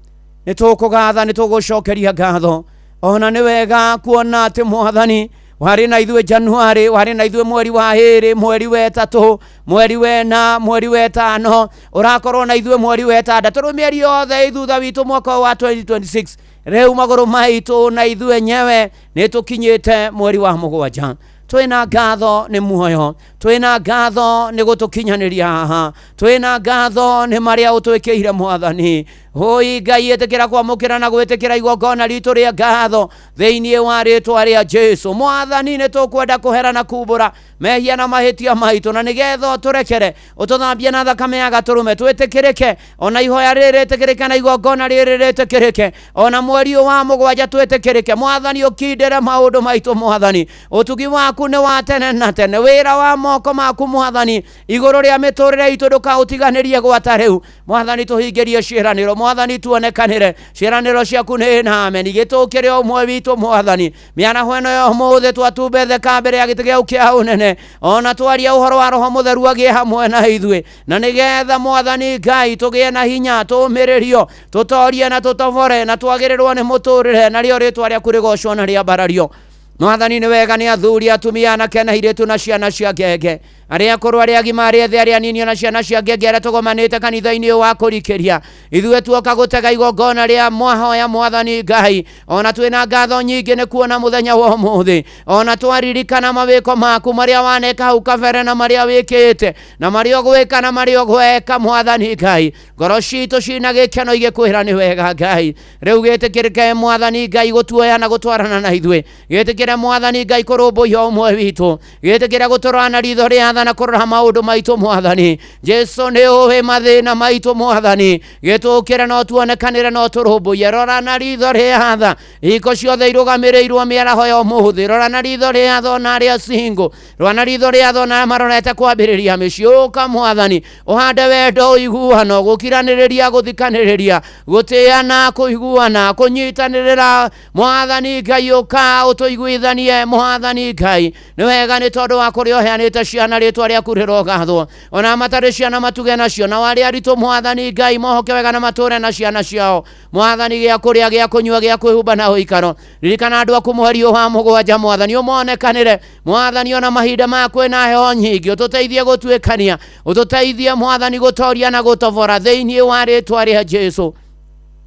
nĩ tũkũgatha, nĩ tũgũcokeria ngatho, ona nĩ wega kuona atĩ mwathani warĩ na ithuĩ Januari, warĩ na ithuĩ mweri wa ĩrĩ, mweri wa ĩtatũ, mweri wa ĩna, mweri wa ĩtano, ũrakorwo na ithuĩ mweri wa ĩtandatũ, rĩu mĩeri yothe ĩ thutha witũ mwaka ũyũ wa 2026. Rĩu magũrũ maitũ na ithuĩ enyewe nĩ tũkinyĩte mweri wa mũgwanja. Twĩna ngatho nĩ muoyo, twĩna ngatho nĩ gũtũkinyanĩria haha, twĩna ngatho nĩ marĩa ũtwĩkĩire mwathani. Hũi Ngai, ĩtĩkĩra kwamũkĩra na gwĩtĩkĩra igongona ritũ rĩa ngatho thĩinĩ wa rĩtwa rĩa Jesu. Mwathani, nĩ tũkwenda kũhera na kumbũra mehia na mahĩtia maitũ, na nĩgetha ũtũrekere, ũtũthambie na thakame ya gatũrũme, twĩtĩkĩrĩke, ona ihoya rĩrĩ rĩtĩkĩrĩke na igongona rĩrĩ rĩtĩkĩrĩke, ona mweri ũyũ wa mũgwanja twĩtĩkĩrĩke. Mwathani, ũkindĩre maũndũ maitũ. Mwathani, ũtugi waku nĩ wa tene na tene, wĩra wa moko maku mwathani igũrũ rĩa mĩtũrĩre itũ ndũkaũtiganĩrie gwata rĩu. Mwathani, tũhingĩrie ciĩranĩro, mwathani, tuonekanĩre, ciĩranĩro ciaku nĩ na ameni, gĩtũkĩre ũmwe witũ mwathani. Mĩaraho ĩno ya ũmũthĩ twatumbetheka mbere ya gĩtĩ gĩaku kĩa ũnene, ona twaria ũhoro wa roho mũtheru agĩe hamwe na ithuĩ, na nĩgetha mwathani Ngai tũgĩe na hinya, tũũmĩrĩrio, tũtorie na tũtobore, na twagĩrĩrwo nĩ mũtũrĩre, narĩo rĩtwa rĩaku rĩgocwo na rĩambarario. Mwathani, nĩ wega nĩ athuri, atumia, anake na airĩtu na ciana cia ngenge, arĩa akũrũ, arĩa agima, arĩa ethĩ, arĩa anini, ona ciana cia ngenge, arĩa tũgomanĩte kanitha-inĩ ũyũ wa kũrikĩria. Ithuĩ tuoka gũtega igongona rĩa mwahoya mwathani Ngai, ona twĩna ngatho nyingĩ nĩ kuona mũthenya wa ũmũthĩ, ona twaririkana mawĩko maku marĩa waneka hau kabere, na marĩa wĩkĩte, na marĩa ũgwĩka, na marĩa ũgweka. Mwathani Ngai, ngoro citũ cina gĩkeno igĩkwĩra nĩ wega Ngai. Rĩu gĩtĩkĩrĩke mwathani Ngai gũtuoya na gũtwarana na ithuĩ, gĩtĩkĩre mwathani Ngai kũrũmbũiya ũmwe witũ, gĩtĩkĩre gũtũrora na ritho rĩa tha na kũrora maũndũ maitũ. Mwathani Jesu, nĩ ũĩ mathĩna maitũ. Mwathani, gĩtũkĩre no tuonekanĩre, no tũrũmbũiye. Rora na ritho rĩa tha ihiko ciothe irũgamĩrĩirwo mĩaraho ya ũmũthĩ, rora na ritho rĩa tha ona arĩa single, rora na ritho rĩa tha ona arĩa marorete kwambĩrĩria mĩciĩ. Ũka mwathani, ũhande wendo, ũiguano, gũkiranĩrĩria, gũthikanĩrĩria, gũtĩana, kũiguana, kũnyitanĩrĩra. Mwathani Ngai, ũka ũtũiguithanie. Mwathani Ngai, nĩ wega nĩ tondũ wa kũrĩa ũheanĩte ciana. Rĩtwa rĩaku rĩrogathwo. Ona matarĩ ciana matuge nacio, na warĩ aritũ Mwathani Ngai mohoke wega na matũre na ciana ciao. Mwathani, gĩa kũrĩa, gĩa kũnyua, gĩa kwĩhumba na ũikaro. Ririkana andũ aku mweri ũyũ wa mũgwanja Mwathani, ũmonekanĩre Mwathani, ona mahinda maya kwĩna heho nyingĩ, ũtũteithie gũtuĩkania, ũtũteithie Mwathani gũtoria na gũtobora thĩinĩ wa rĩtwa rĩa Jesu.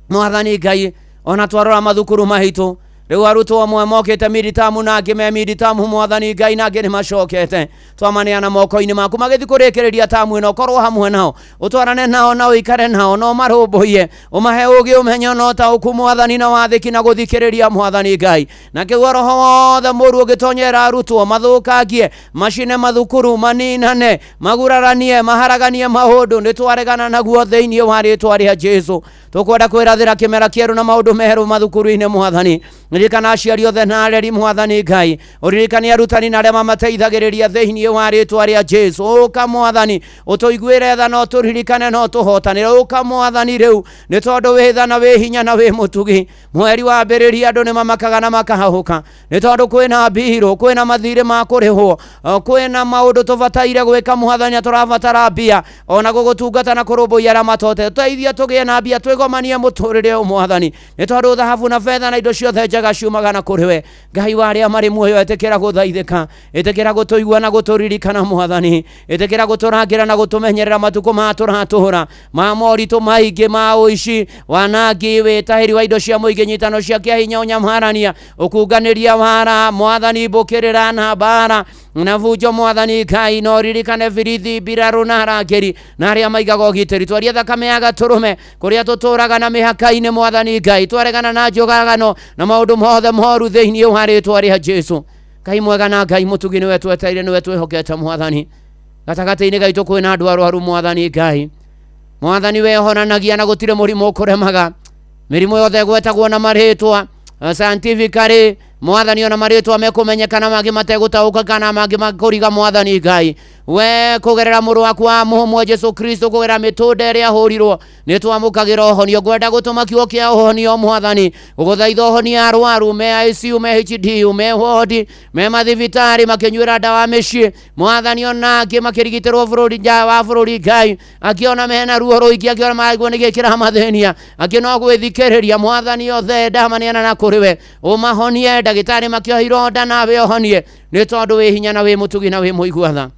Mwathani Ngai, ona twarora mathukuru maitũ rĩu arutwo amwe mokĩte miditamu na angĩ me miditamu Mwathani Ngai, na angĩ nĩ macokete, twamaneana moko-inĩ maku magĩthiĩ kũrĩkĩrĩria tamu ĩno, ũkorwo hamwe nao, ũtwarane nao na ũikare nao, na ũmarũmbũiye, ũmahe ũgĩ, ũmenyo na ũtaũku Mwathani, na wathĩki na gũthikĩrĩria Mwathani Ngai. Na kĩguo roho wothe mũru ũngĩtonyera arutwo, mathũkangie, macine mathukuru, maninane, maguraranie, maharaganie maũndũ, nĩ twaregana naguo thĩinĩ wa rĩtwa rĩa Jesu. Tũkwenda kwĩrathĩra kĩmera kĩerũ na maũndũ merũ mathukuru-inĩ Mwathani. Ririkana aciari othe na areri Mwathani Ngai, ũririkane arutani na arĩa mamateithagĩrĩria thĩinĩ wa rĩtwa rĩa Jesu. Ũka Mwathani, ũtũiguĩre tha na ũtũririkane na ũtũhotanĩre. Ũka Mwathani rĩu, nĩ tondũ wĩ tha na wĩ hinya na wĩ mũtugi. Mweri wambĩrĩria andũ nĩ mamakaga na makahahũka, nĩ tondũ kwĩna mbirũ, kwĩna mathirĩ ma kũrĩhwo, kwĩna maũndũ tũbataire gwĩka Mwathani, na tũrabatara mbia ona gũgũtungata na kũrũmbũiya arĩa matote. Tũteithie tũgĩe na mbia, twĩgomanie mũtũrĩre ũyũ Mwathani, nĩ tondũ thahabu na betha na indo ciothe njega ciumaga na kũrĩ we. Ngai wa arĩa marĩ muoyo, ĩtĩkĩra gũthaithĩka, ĩtĩkĩra gũtũigua na gũtũririkana Mwathani, ĩtĩkĩra gũtũrangĩra na gũtũmenyerera matukũ ma tũratũra ma moritũ maingĩ ma ũici, wanangi, wĩtahĩri wa indo cia mũingĩ, nyitano cia kĩahinya, ũnyamarania, ũkunganĩria wara Mwathani, mbũkĩrĩra na mbara na bunjo Mwathani Ngai, no ririkane birithi, mbirarũ na arangĩri na arĩa maigaga ũgitĩri. Twarie thakame ya gatũrũme kũrĩa tũtũraga na mĩhaka-inĩ Mwathani Ngai, twaregana na njũgagano na maũndũ mothe moru thĩinĩ wa rĩtwa rĩa Jesu. Ngai mwega na Ngai mũtugi, nĩwe twetereire, nĩwe twĩhokete Mwathani. Gatagatĩ-inĩ gaitũ kwĩna andũ arwaru Mwathani Ngai. Mwathani, we honanagia na gũtirĩ mũrimũ ũkũremaga. Mĩrimũ yothe ĩgwetagwo na marĩtwa scientifically Mwathani, ona marĩtwa mekũmenyekana, mangĩ mategũtaũka kana mangĩ makũriga Mwathani Ngai, we kũgerera mũrũ waku wa mũmwe Jesu Kristo, kũgerera mĩtũnda ĩrĩa ahũrirwo, nĩ twamũkagĩra ũhonio. Ngwenda gũtũma kiugo kĩa ũhonio Mwathani, gũgũthaitha ũhonie arwaru me ICU, me HDU, me wodi, me mathibitarĩ, makĩnyuĩra ndawa mĩciĩ Mwathani, ona angĩ makĩrigitĩrwo bũrũri nja wa bũrũri Ngai, angĩ ona mena ruo rũingĩ, angĩ ona maraigua nĩ gĩkĩra mathĩnia, angĩ no gwĩthikĩrĩria Mwathani, othe ndamaneana na kũrĩ we, ũmahonie. Ndagĩtarĩ makĩoha ironda, nawe ũhonie, nĩ tondũ wĩ hinya na wĩ mũtugi na wĩ mũigua tha.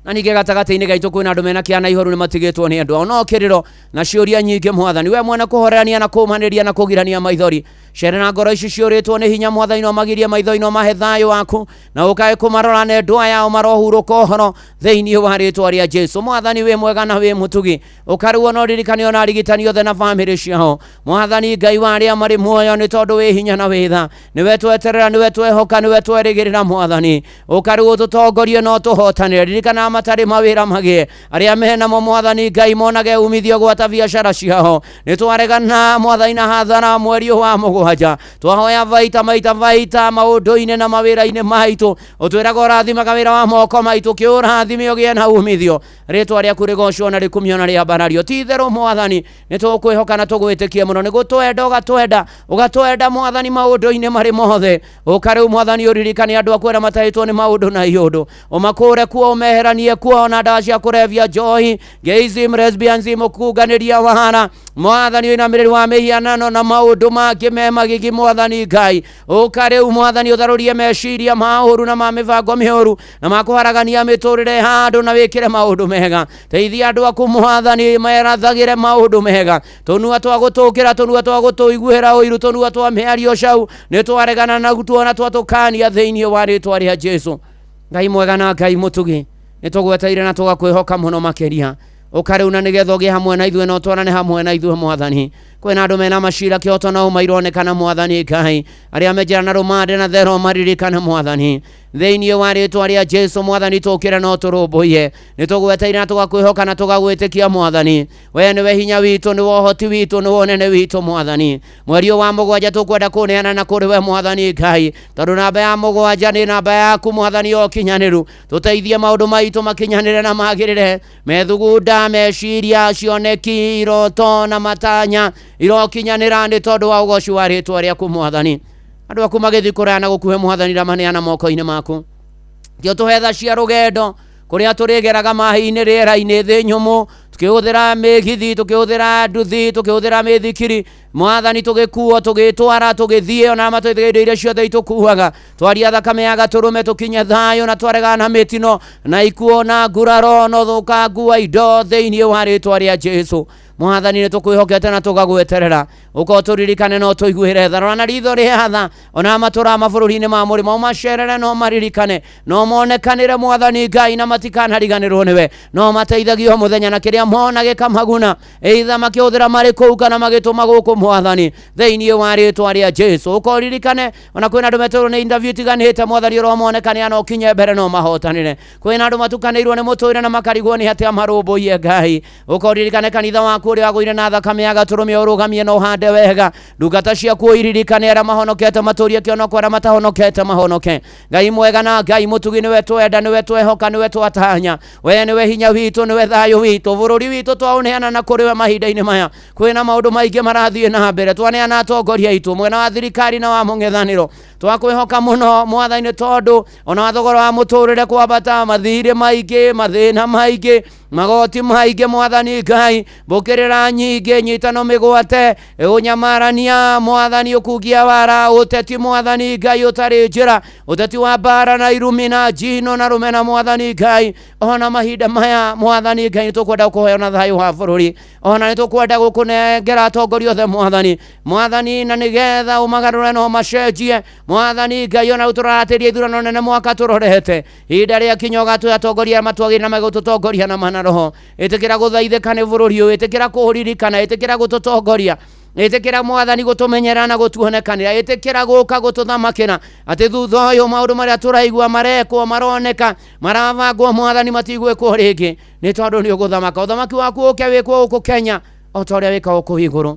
Na ningĩ gatagatĩ-inĩ gaitũ kwĩna andũ mena kĩana ihoru, nĩ matigĩtwo nĩ andũ ao, no kĩrĩro na ciũria nyingĩ Mwathani, we mwene kũhorerania na kũmanĩria na kũgirania maithori, cerera ngoro ici ciũrĩtwo nĩ hinya Mwathani, no magirie maitho-inĩ, no mahe thayũ waku na ũkae kũmarora na endwa yao marohurũka ũhoro thĩinĩ wa rĩtwa rĩa Jesu. Mwathani, wĩ mwega na wĩ mũtugi, ũkarĩwo na ũririkane ona arigitani othe na bamĩrĩ ciao Mwathani Ngai wa arĩa marĩ muoyo, nĩ tondũ wĩ hinya na wĩ tha. Nĩwe tweterera, nĩwe twehoka, nĩwe twerĩgĩrĩra Mwathani, ũkarĩwo ũtũtongorie na ũtũhotanĩre. Ririkana matarĩ mawĩra magĩe, arĩa menamo Mwathani Ngai monage umithio gwata biacara ciao. Nĩ twaregana Mwathani na hathara mweri ũyũ wa mũgwanja, twahoya baita maita baita maũndũ-inĩ na mawĩra-inĩ maitũ. Ũtwĩraga ũrathimaga wĩra wa moko maitũ, kĩũrathime ũgĩe na umithio, rĩtwa rĩaku rĩgocwo na rĩkumio na rĩambarario. Ti itherũ Mwathani, nĩ tũkwĩhoka na tũgwĩtĩkie mũno, nĩ gũtwenda ũgatwenda, ũgatwenda Mwathani maũndũ-inĩ marĩ mothe. Ũka rĩu Mwathani, ũririkane andũ aku arĩa matahĩtwo nĩ maũndũ na iũndũ, ũmakũre kuo, ũmeheranie kuo na ndawa cia kũrebia, njohi, gayism, lesbianism, ũkunganĩria wara Mwathani, ũinamĩrĩri wa mĩhianano na maũndũ mangĩ me magigi Mwathani Ngai. Ũka rĩu Mwathani, ũtharũrie meciria ma ũru na ma mĩbango mĩũru na ma kũharagania mĩtũrĩre handũ, na wĩkĩre maũndũ mega. Teithia andũ aku Mwathani merathagĩre maũndũ mega. Tũnua twa gũtũkĩra, tũnua twa gũtũiguĩra ũiru, tũnua twa mĩario cau, nĩ twaregana naguo na twatũkania thĩinĩ wa rĩtwa rĩa Jesu. Ngai mwega na Ngai mũtugi, nĩ tũgweteire na tũgakwĩhoka mũno makĩria. Ũka rĩu na nĩgetha ũgĩe hamwe na ithuĩ na ũtwarane hamwe na ithuĩ Mwathani. Kwĩna andũ mena macira kĩhoto na ũma ironekana Mwathani Ngai, arĩa menjera na rũmande na thero maririkane Mwathani, thĩinĩ wa rĩtwa rĩa Jesu. Mwathani, tũkĩre no tũrũmbũiye, nĩ tũgweteire na tũgakwĩhoka na tũgagwĩtĩkia Mwathani. We nĩwe hinya witũ, nĩwe ũhoti witũ, nĩwe ũnene witũ Mwathani. Mweri ũyũ wa mũgwanja tũkwenda kũneana na kũrĩ we Mwathani Ngai, tondũ namba ya mũgwanja nĩ namba yaku Mwathani ya ũkinyanĩru. Tũteithie maũndũ maitũ makinyanĩre na magĩrĩre, methugunda, meciria, cioneki, iroto na matanya irokinyanĩra, nĩ tondũ wa ũgoci wa rĩtwa rĩaku Mwathani. Andũ aku magĩthiĩ kũraya na gũkuhĩ Mwathani, ramaneana moko-inĩ maku, kĩo tũhe tha cia rũgendo. Kũrĩa tũrĩgeraga maĩ-inĩ, rĩera-inĩ, thĩ nyũmũ, tukĩhũthĩra mĩgithi, tukĩhũthĩra nduthi, tukĩhũthĩra mĩthikiri, Mwathani, tũgĩkuo, tũgĩtwara, tũgĩthiĩ, ona matũithĩga indo iria ciothe itũkuaga, twaria thakame ya gatũrũme, tũkinye thayũ na twaregana na mĩtino na ikuo na nguraro na ũthũkangu wa indo thĩinĩ wa rĩtwa rĩa Jesu. Mwathani, nĩ tũkwĩhokete na tũgagweterera, ũka ũtũririkane na ũtũiguĩre tha. Rora na ritho rĩa tha ona matũra mabũrũri-inĩ ma mũrĩmo, ũmacerere no maririkane no monekanĩre, Mwathani Ngai, na matikanariganĩrwo nĩwe, no mateithagio mũthenya na kĩrĩa mona gĩkamaguna, either makĩhũthĩra marĩ kũu kana magĩtũma gũkũ, Mwathani, thĩinĩ wa rĩtwa rĩa Jesu. Ũka ũririkane ona kwĩna andũ metĩrwo nĩ interview itiganĩte, Mwathani, ũromonekane na ũkinye mbere no mahotanĩre. Kwĩna andũ matukanĩirwo nĩ mũtũrĩre na makarigwo nĩ atĩa marũmbũiye. Ngai, ũka ũririkane kanitha waku ũrĩa wagũire na thakame ya gatũrũme, ũrũgamie na ũhande wega. Ndungata ciaku ũiririkane, arĩa mahonokete matũrie kĩonoko, arĩa matahonokete mahonoke. Ngai mwega na Ngai mũtugi, nĩwe twenda, nĩwe twehoka, nĩwe twatanya, we nĩwe hinya witũ, nĩwe thayũ witũ. Bũrũri witũ twaũneana na kũrĩ we. Mahinda-inĩ maya kwĩna maũndũ maingĩ marathiĩ na mbere, twaneana atongoria aitũ mwena wa thirikari na wa mũng'ethanĩro. Twakwĩhoka mũno, Mwathani, tondũ ona wa thogora wa mũtũrĩre kwambata, mathirĩ maingĩ, mathĩna maingĩ, magoti maingĩ, Mwathani Ngai, mbũkĩrĩra nyingĩ, nyitano mĩgwate, ũnyamarania, Mwathani, ũkungia wara, ũteti, Mwathani Ngai, ũtarĩ njĩra, ũteti wa mbara na irumi na njino na rũmena. Mwathani Ngai, ona mahinda maya, Mwathani Ngai, nĩ tũkwenda gũkũhoya na thayũ wa bũrũri, ona nĩ tũkwenda gũkũnengera atongoria othe, Mwathani, Mwathani, na nĩgetha ũmagarũre no macenjie, Mwathani Ngai. Ona rĩu tũraratĩria ithurano nene mwaka tũrorete, ihinda rĩa kinya ũgatũhe atongoria arĩa matwagĩrĩire na megũtũtongoria na mana roho. Ĩtĩkĩra gũthaithĩka nĩ bũrũri ũyũ, ĩtĩkĩra kũũririkana, ĩtĩkĩra gũtũtongoria, ĩtĩkĩra, Mwathani, gũtũmenyerera na gũtuonekanĩra, ĩtĩkĩra gũka gũtũthamakĩra, atĩ thutha ũyũ maũndũ marĩa tũraigua marekwo, maroneka, marabangwo, Mwathani, matigwĩkwo rĩngĩ, nĩ tondũ nĩ ũgũthamaka. Ũthamaki waku ũke wĩkwo gũkũ Kenya o ta ũrĩa wĩkagwo kũu igũrũ.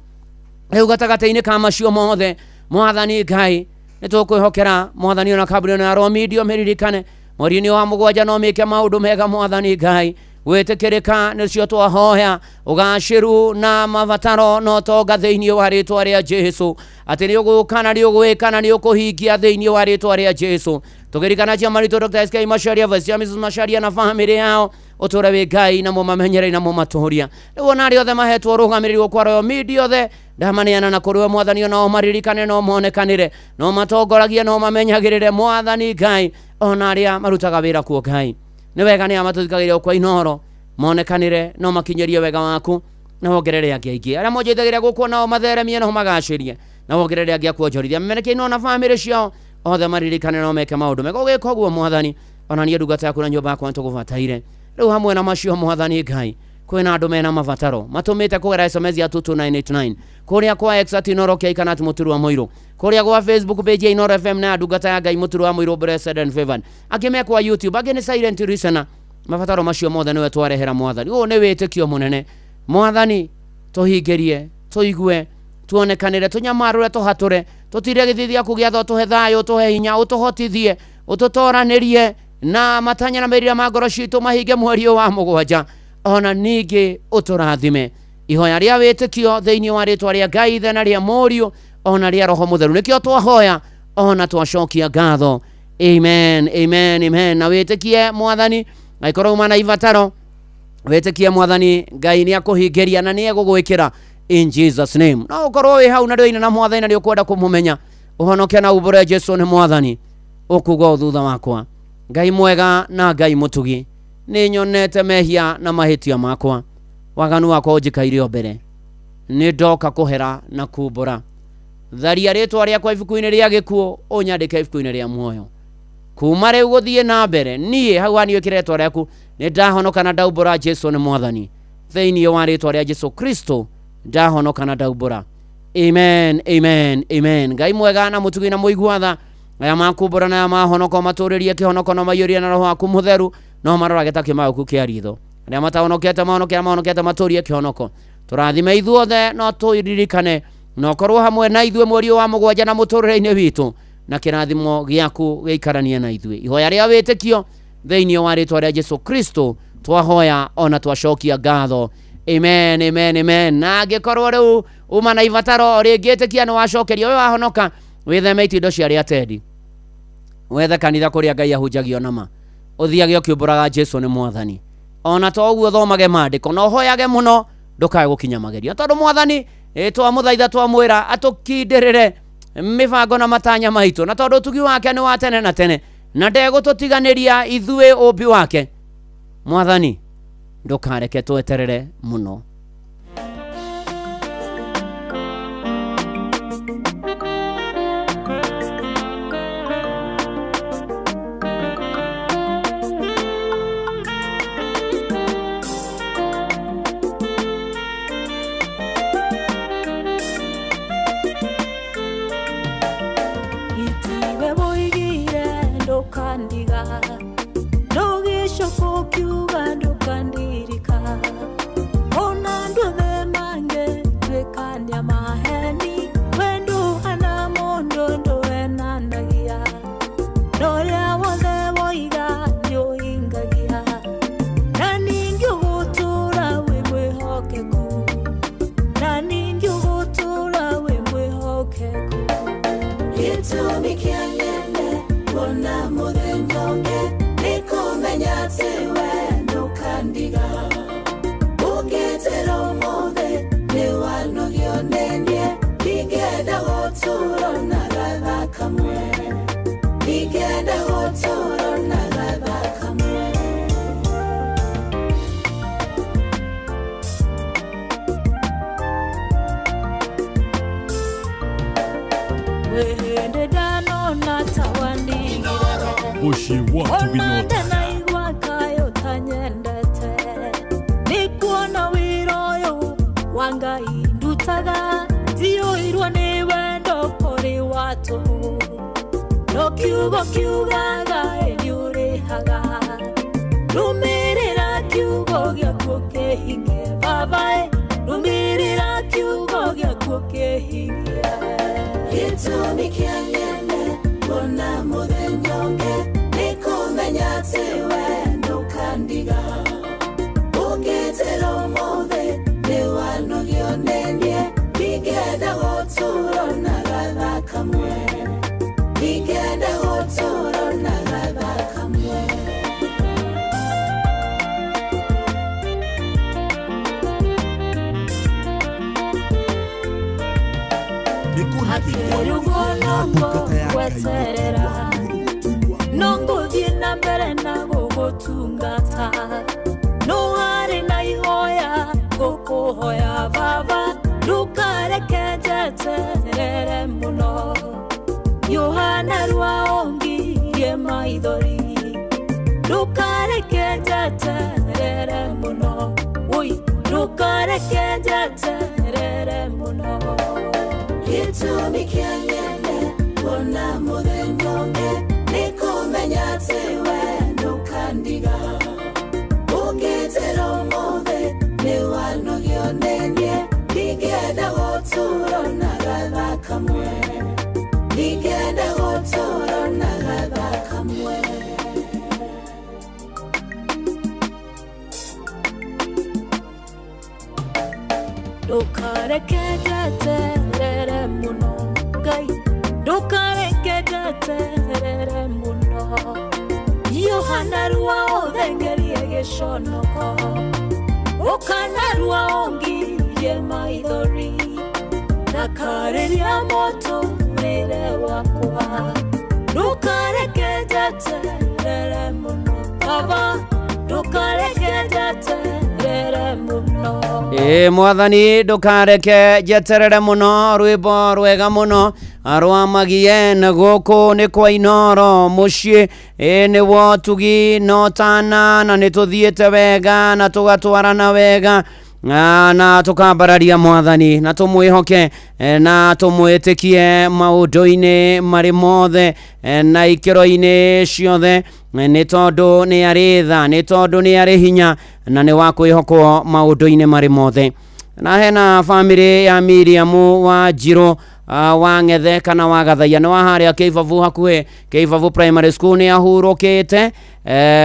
Rĩu gatagatĩ-inĩ ka macio mothe, Mwathani Ngai, nĩ tũkwĩhokera, Mwathani, ona kambuni ĩno ya Romidio, mĩririkane mweri-inĩ wa mũgwanja no mĩke maũndũ mega, Mwathani Ngai, gwĩtĩkĩrĩka nĩcio twahoya, ũgacĩru na mabataro na ũtonga thĩinĩ wa rĩtwa rĩa Jesu, atĩ nĩ ũgũka na nĩ ũgwĩka na nĩ ũkũhingia thĩinĩ wa rĩtwa rĩa Jesu. Tũkĩririkana ciama ritũ Dr. SK Macharia, Vice Chair Mrs. Macharia na famĩlĩ yao, ũtũre wĩ Ngai na mũmamenyerei na mũmatũria. Rĩu ona arĩa othe mahetwo ũrũgamĩrĩri gũkũ Royal Media othe, ndamaneana na kũrĩ we, Mwathani, onao maririkane no monekanĩre, no matongoragie, no mamenyagĩrĩre, Mwathani Ngai, ona arĩa marutaga wĩra kuo. Ngai, nĩ wega nĩ matũthikagĩrĩria kwa Inoro, monekanĩre no makinyĩrie wega waku, na wongerere angĩ aingĩ arĩa monjaithagĩria gũkũ, nao matheremie no magacĩrie, na wongerere angĩ akuonjorithia memerekie na bamĩrĩ ciao othe, maririkane no meke maũndũ mega. Ũgĩka ũguo, Mwathani, ona niĩ ndungata yaku na nyũmba yakwa nĩtũgũbataire. Rĩu hamwe na macio, Mwathani Ngai, kwĩna andũ mena mabataro matũmĩte kũgera SMS ya 22989, kũrĩa kwa X @Inoro K kana @Mũturu wa Mũirũ, kũrĩa gwa Facebook page ya Inoro FM na ya ndungata ya Ngai Mũturu wa Mũirũ Blessed and Favored, angĩ me kwa YouTube, angĩ nĩ silent listener. Mabataro macio mothe nĩwe twarehera, Mwathani. Ũyũ nĩ wĩtĩkio mũnene, Mwathani, tũhingĩrie, tũigue, tuonekanĩre, tũnyamarũre, tũhatũre, tũtire gĩthithi gĩaku gĩa tho, tũhe thayũ, tũhe hinya, ũtũhotithie, ũtũtoranĩrie na matanya na merirĩria ma ngoro citũ mahinge mweri ũyũ wa mũgwanja, ona ningĩ ũtũrathime. Ihoya rĩa wĩtĩkio thĩinĩ wa rĩtwa rĩa Ngai Ithe na rĩa Mũriũ ona rĩa Roho Mũtheru nĩkĩo twahoya ona twacokia ngatho. Amen, amen, amen. Na wĩtĩkie Mwathani, angĩkorwo uma na ibataro, wĩtĩkie Mwathani Ngai nĩ akũhingĩria na nĩ egũgwĩkĩra in Jesus name. No ũkorwo wĩ hau na ndũine na Mwathani na nĩ ũkwenda kũmũmenya, ũhonoke na umbũre Jesu nĩ Mwathani, ũkuga ũũ thutha wakwa: Ngai mwega na Ngai mũtugi, nĩ nyonete mehia na mahĩtia makwa, waganu wakwa ũnjikaire o mbere. Nĩ ndoka kũhera na kumbũra. Tharia rĩtwa rĩakwa ibuku-inĩ rĩa gĩkuũ, ũnyandĩke ibuku-inĩ rĩa muoyo. Kuma rĩu gũthiĩ na mbere, niĩ hau hani wĩkĩre rĩtwa rĩaku, nĩ ndahonoka na ndaumbũra Jesu nĩ Mwathani. Thĩinĩ wa rĩtwa rĩa Jesu Kristo ndahonoka na ndaumbũra. Amen, amen, amen. Ngai mwega na mũtugi na mũigua tha, aya makumbũra na aya mahonoko, matũrĩrie kĩhonoko na maiyũrie na Roho waku Mũtheru, no marorage ta kĩmaũku kĩa ritho. Arĩa matahonokete mahonoke, arĩa mahonokete matũrie kĩhonoko. Tũrathime ithuothe, no tũririkane na ũkorwo hamwe na ithuĩ mweri ũyũ wa mũgwanja na mũtũrĩre-inĩ witũ, na kĩrathimo gĩaku gĩikaranie na ithuĩ. Ihoya rĩa wĩtĩkio thĩinĩ wa rĩtwa rĩa Jesu Kristo twahoya ona twacokia ngatho. Amen, amen, amen. Na angĩkorwo rĩu uma na ibataro rĩngĩ, ĩtĩkia nĩ wacokerio. We wahonoka, wĩtheme itindo cia arĩa atendi, wethe kanitha kũrĩa Ngai ahunjagio nama. Ũthiage ũkĩumbũraga Jesu nĩ mwathani. Ona to ũguo thomage maandĩko na ũhoyage mũno ndũkae gũkinya magerio. Tondũ mwathani twamũthaitha twamwĩra atũkindĩrĩre mĩbango na matanya maitũ, na tondũ ũtugi wake nĩ wa tene na tene na ndegũtũtiganĩria ithuĩ ũmbi wake. Mwathani ndũkareke tweterere mũno. Itiwe woigire ndũkandiga, ndũgĩcoka ũkiuga ndũkandirika. Ona andũ othe mangĩtuĩkania maheni, we ndũhana mũndũ ndũhenanagia. Na ũrĩa wothe woiga nĩũhingagia, na ningĩ ũgũtũũra wĩ mwĩhokeku, na ningĩ ũgũtũũra wĩ mwĩhokeku. Gĩtũmi kĩa nyende kuona mũthenya ũngĩ nĩ kũmenya atĩ we ndũkandiga. Ũngĩnjĩra ũmũthĩ nĩ wanogio nĩ niĩ, ndingĩenda gũtũũra na gatha kamwe, ndingĩenda gũtũũra na gatha kamwe. Wĩhĩndĩ ndanona ta wandigire, Mũciĩ wa ona Tugino. ndanaigua kaĩ ũtanyendete. Nĩkuona wĩra ũyũ wa Ngai ndutaga, ndiyũirwo nĩ wendo kũrĩ wa tũhũ. No kiugo kiugaga ĩ nĩũrĩhaga, rũmĩrĩra kiugo gĩaku kĩhingie baba ĩ, rũmĩrĩra kiugo gĩaku kĩhingie. Gĩtũmi kĩa nyende kuona mũthenya ũngĩ nĩ kũmenya atĩ we ndũkandiga. Ũngĩnjĩra ũmũthĩ nĩ wanogio nĩ niĩ, ndingĩenda gũtũũra na gatha kamwe, ndingĩenda gũtũũra na gatha kamwe. Hakĩrĩ ũguo no ngũgweterera, no ngũthiĩ na mbere na gũgũtungata. No harĩ na ihoya ngũkũhoya baba, ndũkareke njeterere mũno. Yohana rwa ongirie maithori, ndũkareke njeterere mũno. Oi, ndũkareke njeterere mũno. Gĩtũmi kĩa nyende kuona mũthenya ũngĩ nĩ kũmenya atĩ we ndũkandiga. Ũngĩnjĩra ũmũthĩ nĩ wanogio nĩ niĩ, ndingĩenda gũtũũra na gatha kamwe, ndingĩenda gũtũũra na gatha kamwe. Ndũkareke njeterere mũno Ngai, ndũkareke njeterere mũno. Yohana rwa ũthengerie gĩconoko, ũkana rwa ũngirie maithori, na karĩria mũtũrĩre wakwa. Ndũkareke njeterere mũno baba, ndũkareke njeterere mũno. Ĩ mwathani ndũkareke njeterere mũno. Rwĩmbo rwega mũno rwa Magien gũkũ nĩ kwa Inoro mũciĩ nĩ wotugi no tana, na nĩ tũthiĩte wega na tũgatwarana wega na tũkambararia mwathani na tũmwĩhoke na tũmwĩtĩkie maũndũ-inĩ marĩ mothe na ikĩro-inĩ ciothe, nĩ tondũ nĩ arĩ tha, nĩ tondũ nĩ arĩ hinya na nĩ wa kwĩhokwo maũndũ-inĩ marĩ mothe. Na hena bamĩrĩ ya Miriam wa Njirũ wa Ng'ethe kana wa Gathaia, nĩ wa harĩa Kĩibabu hakuhĩ Kĩibabu Primary School, nĩ ahurũkĩte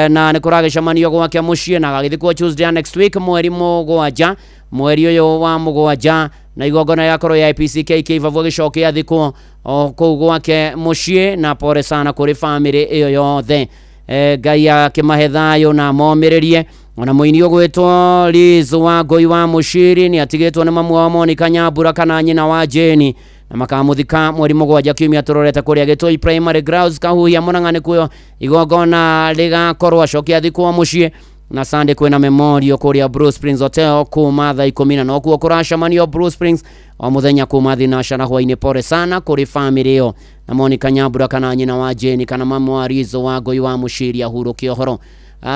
na nĩ kũragĩcemanio gwake mũciĩ na agagĩthikwo Tuesday next week mweri 7, mweri ũyũ wa 7, na igongona rĩgakorwo ya IPCK Kĩibabu agĩcokia athikwo o kũu gwake mũciĩ. Na pole sana kũrĩ bamĩrĩ ĩyo yothe. Ngai akĩmahe thayũ na momĩrĩrie. Ona mũini ũgwĩtwo Liz wa Ngũi wa Mũciri nĩ atigĩtwo nĩ mamu wao Monica Nyambura kana nyina wa Jane, na makamuthika mweri 7 kiumia tũrorete kũrĩa Gĩtũi Primary Grounds Kahuhia Mũrang'a nĩkuo igongona rĩgakorwo, acoke athikwo mũciĩ. Na Sunday kwĩna memorial kũrĩa Blue Springs Hotel kuma thaa 10, na nokuo kũracemanio Blue Springs o mũthenya kuma thinacara hwainĩ. Pole sana kũrĩ family ĩyo na Monica Nyambura kana nyina wa Jane kana mamu wa Rizo wa Ngũi wa Mũciri ahurũke ũhoro.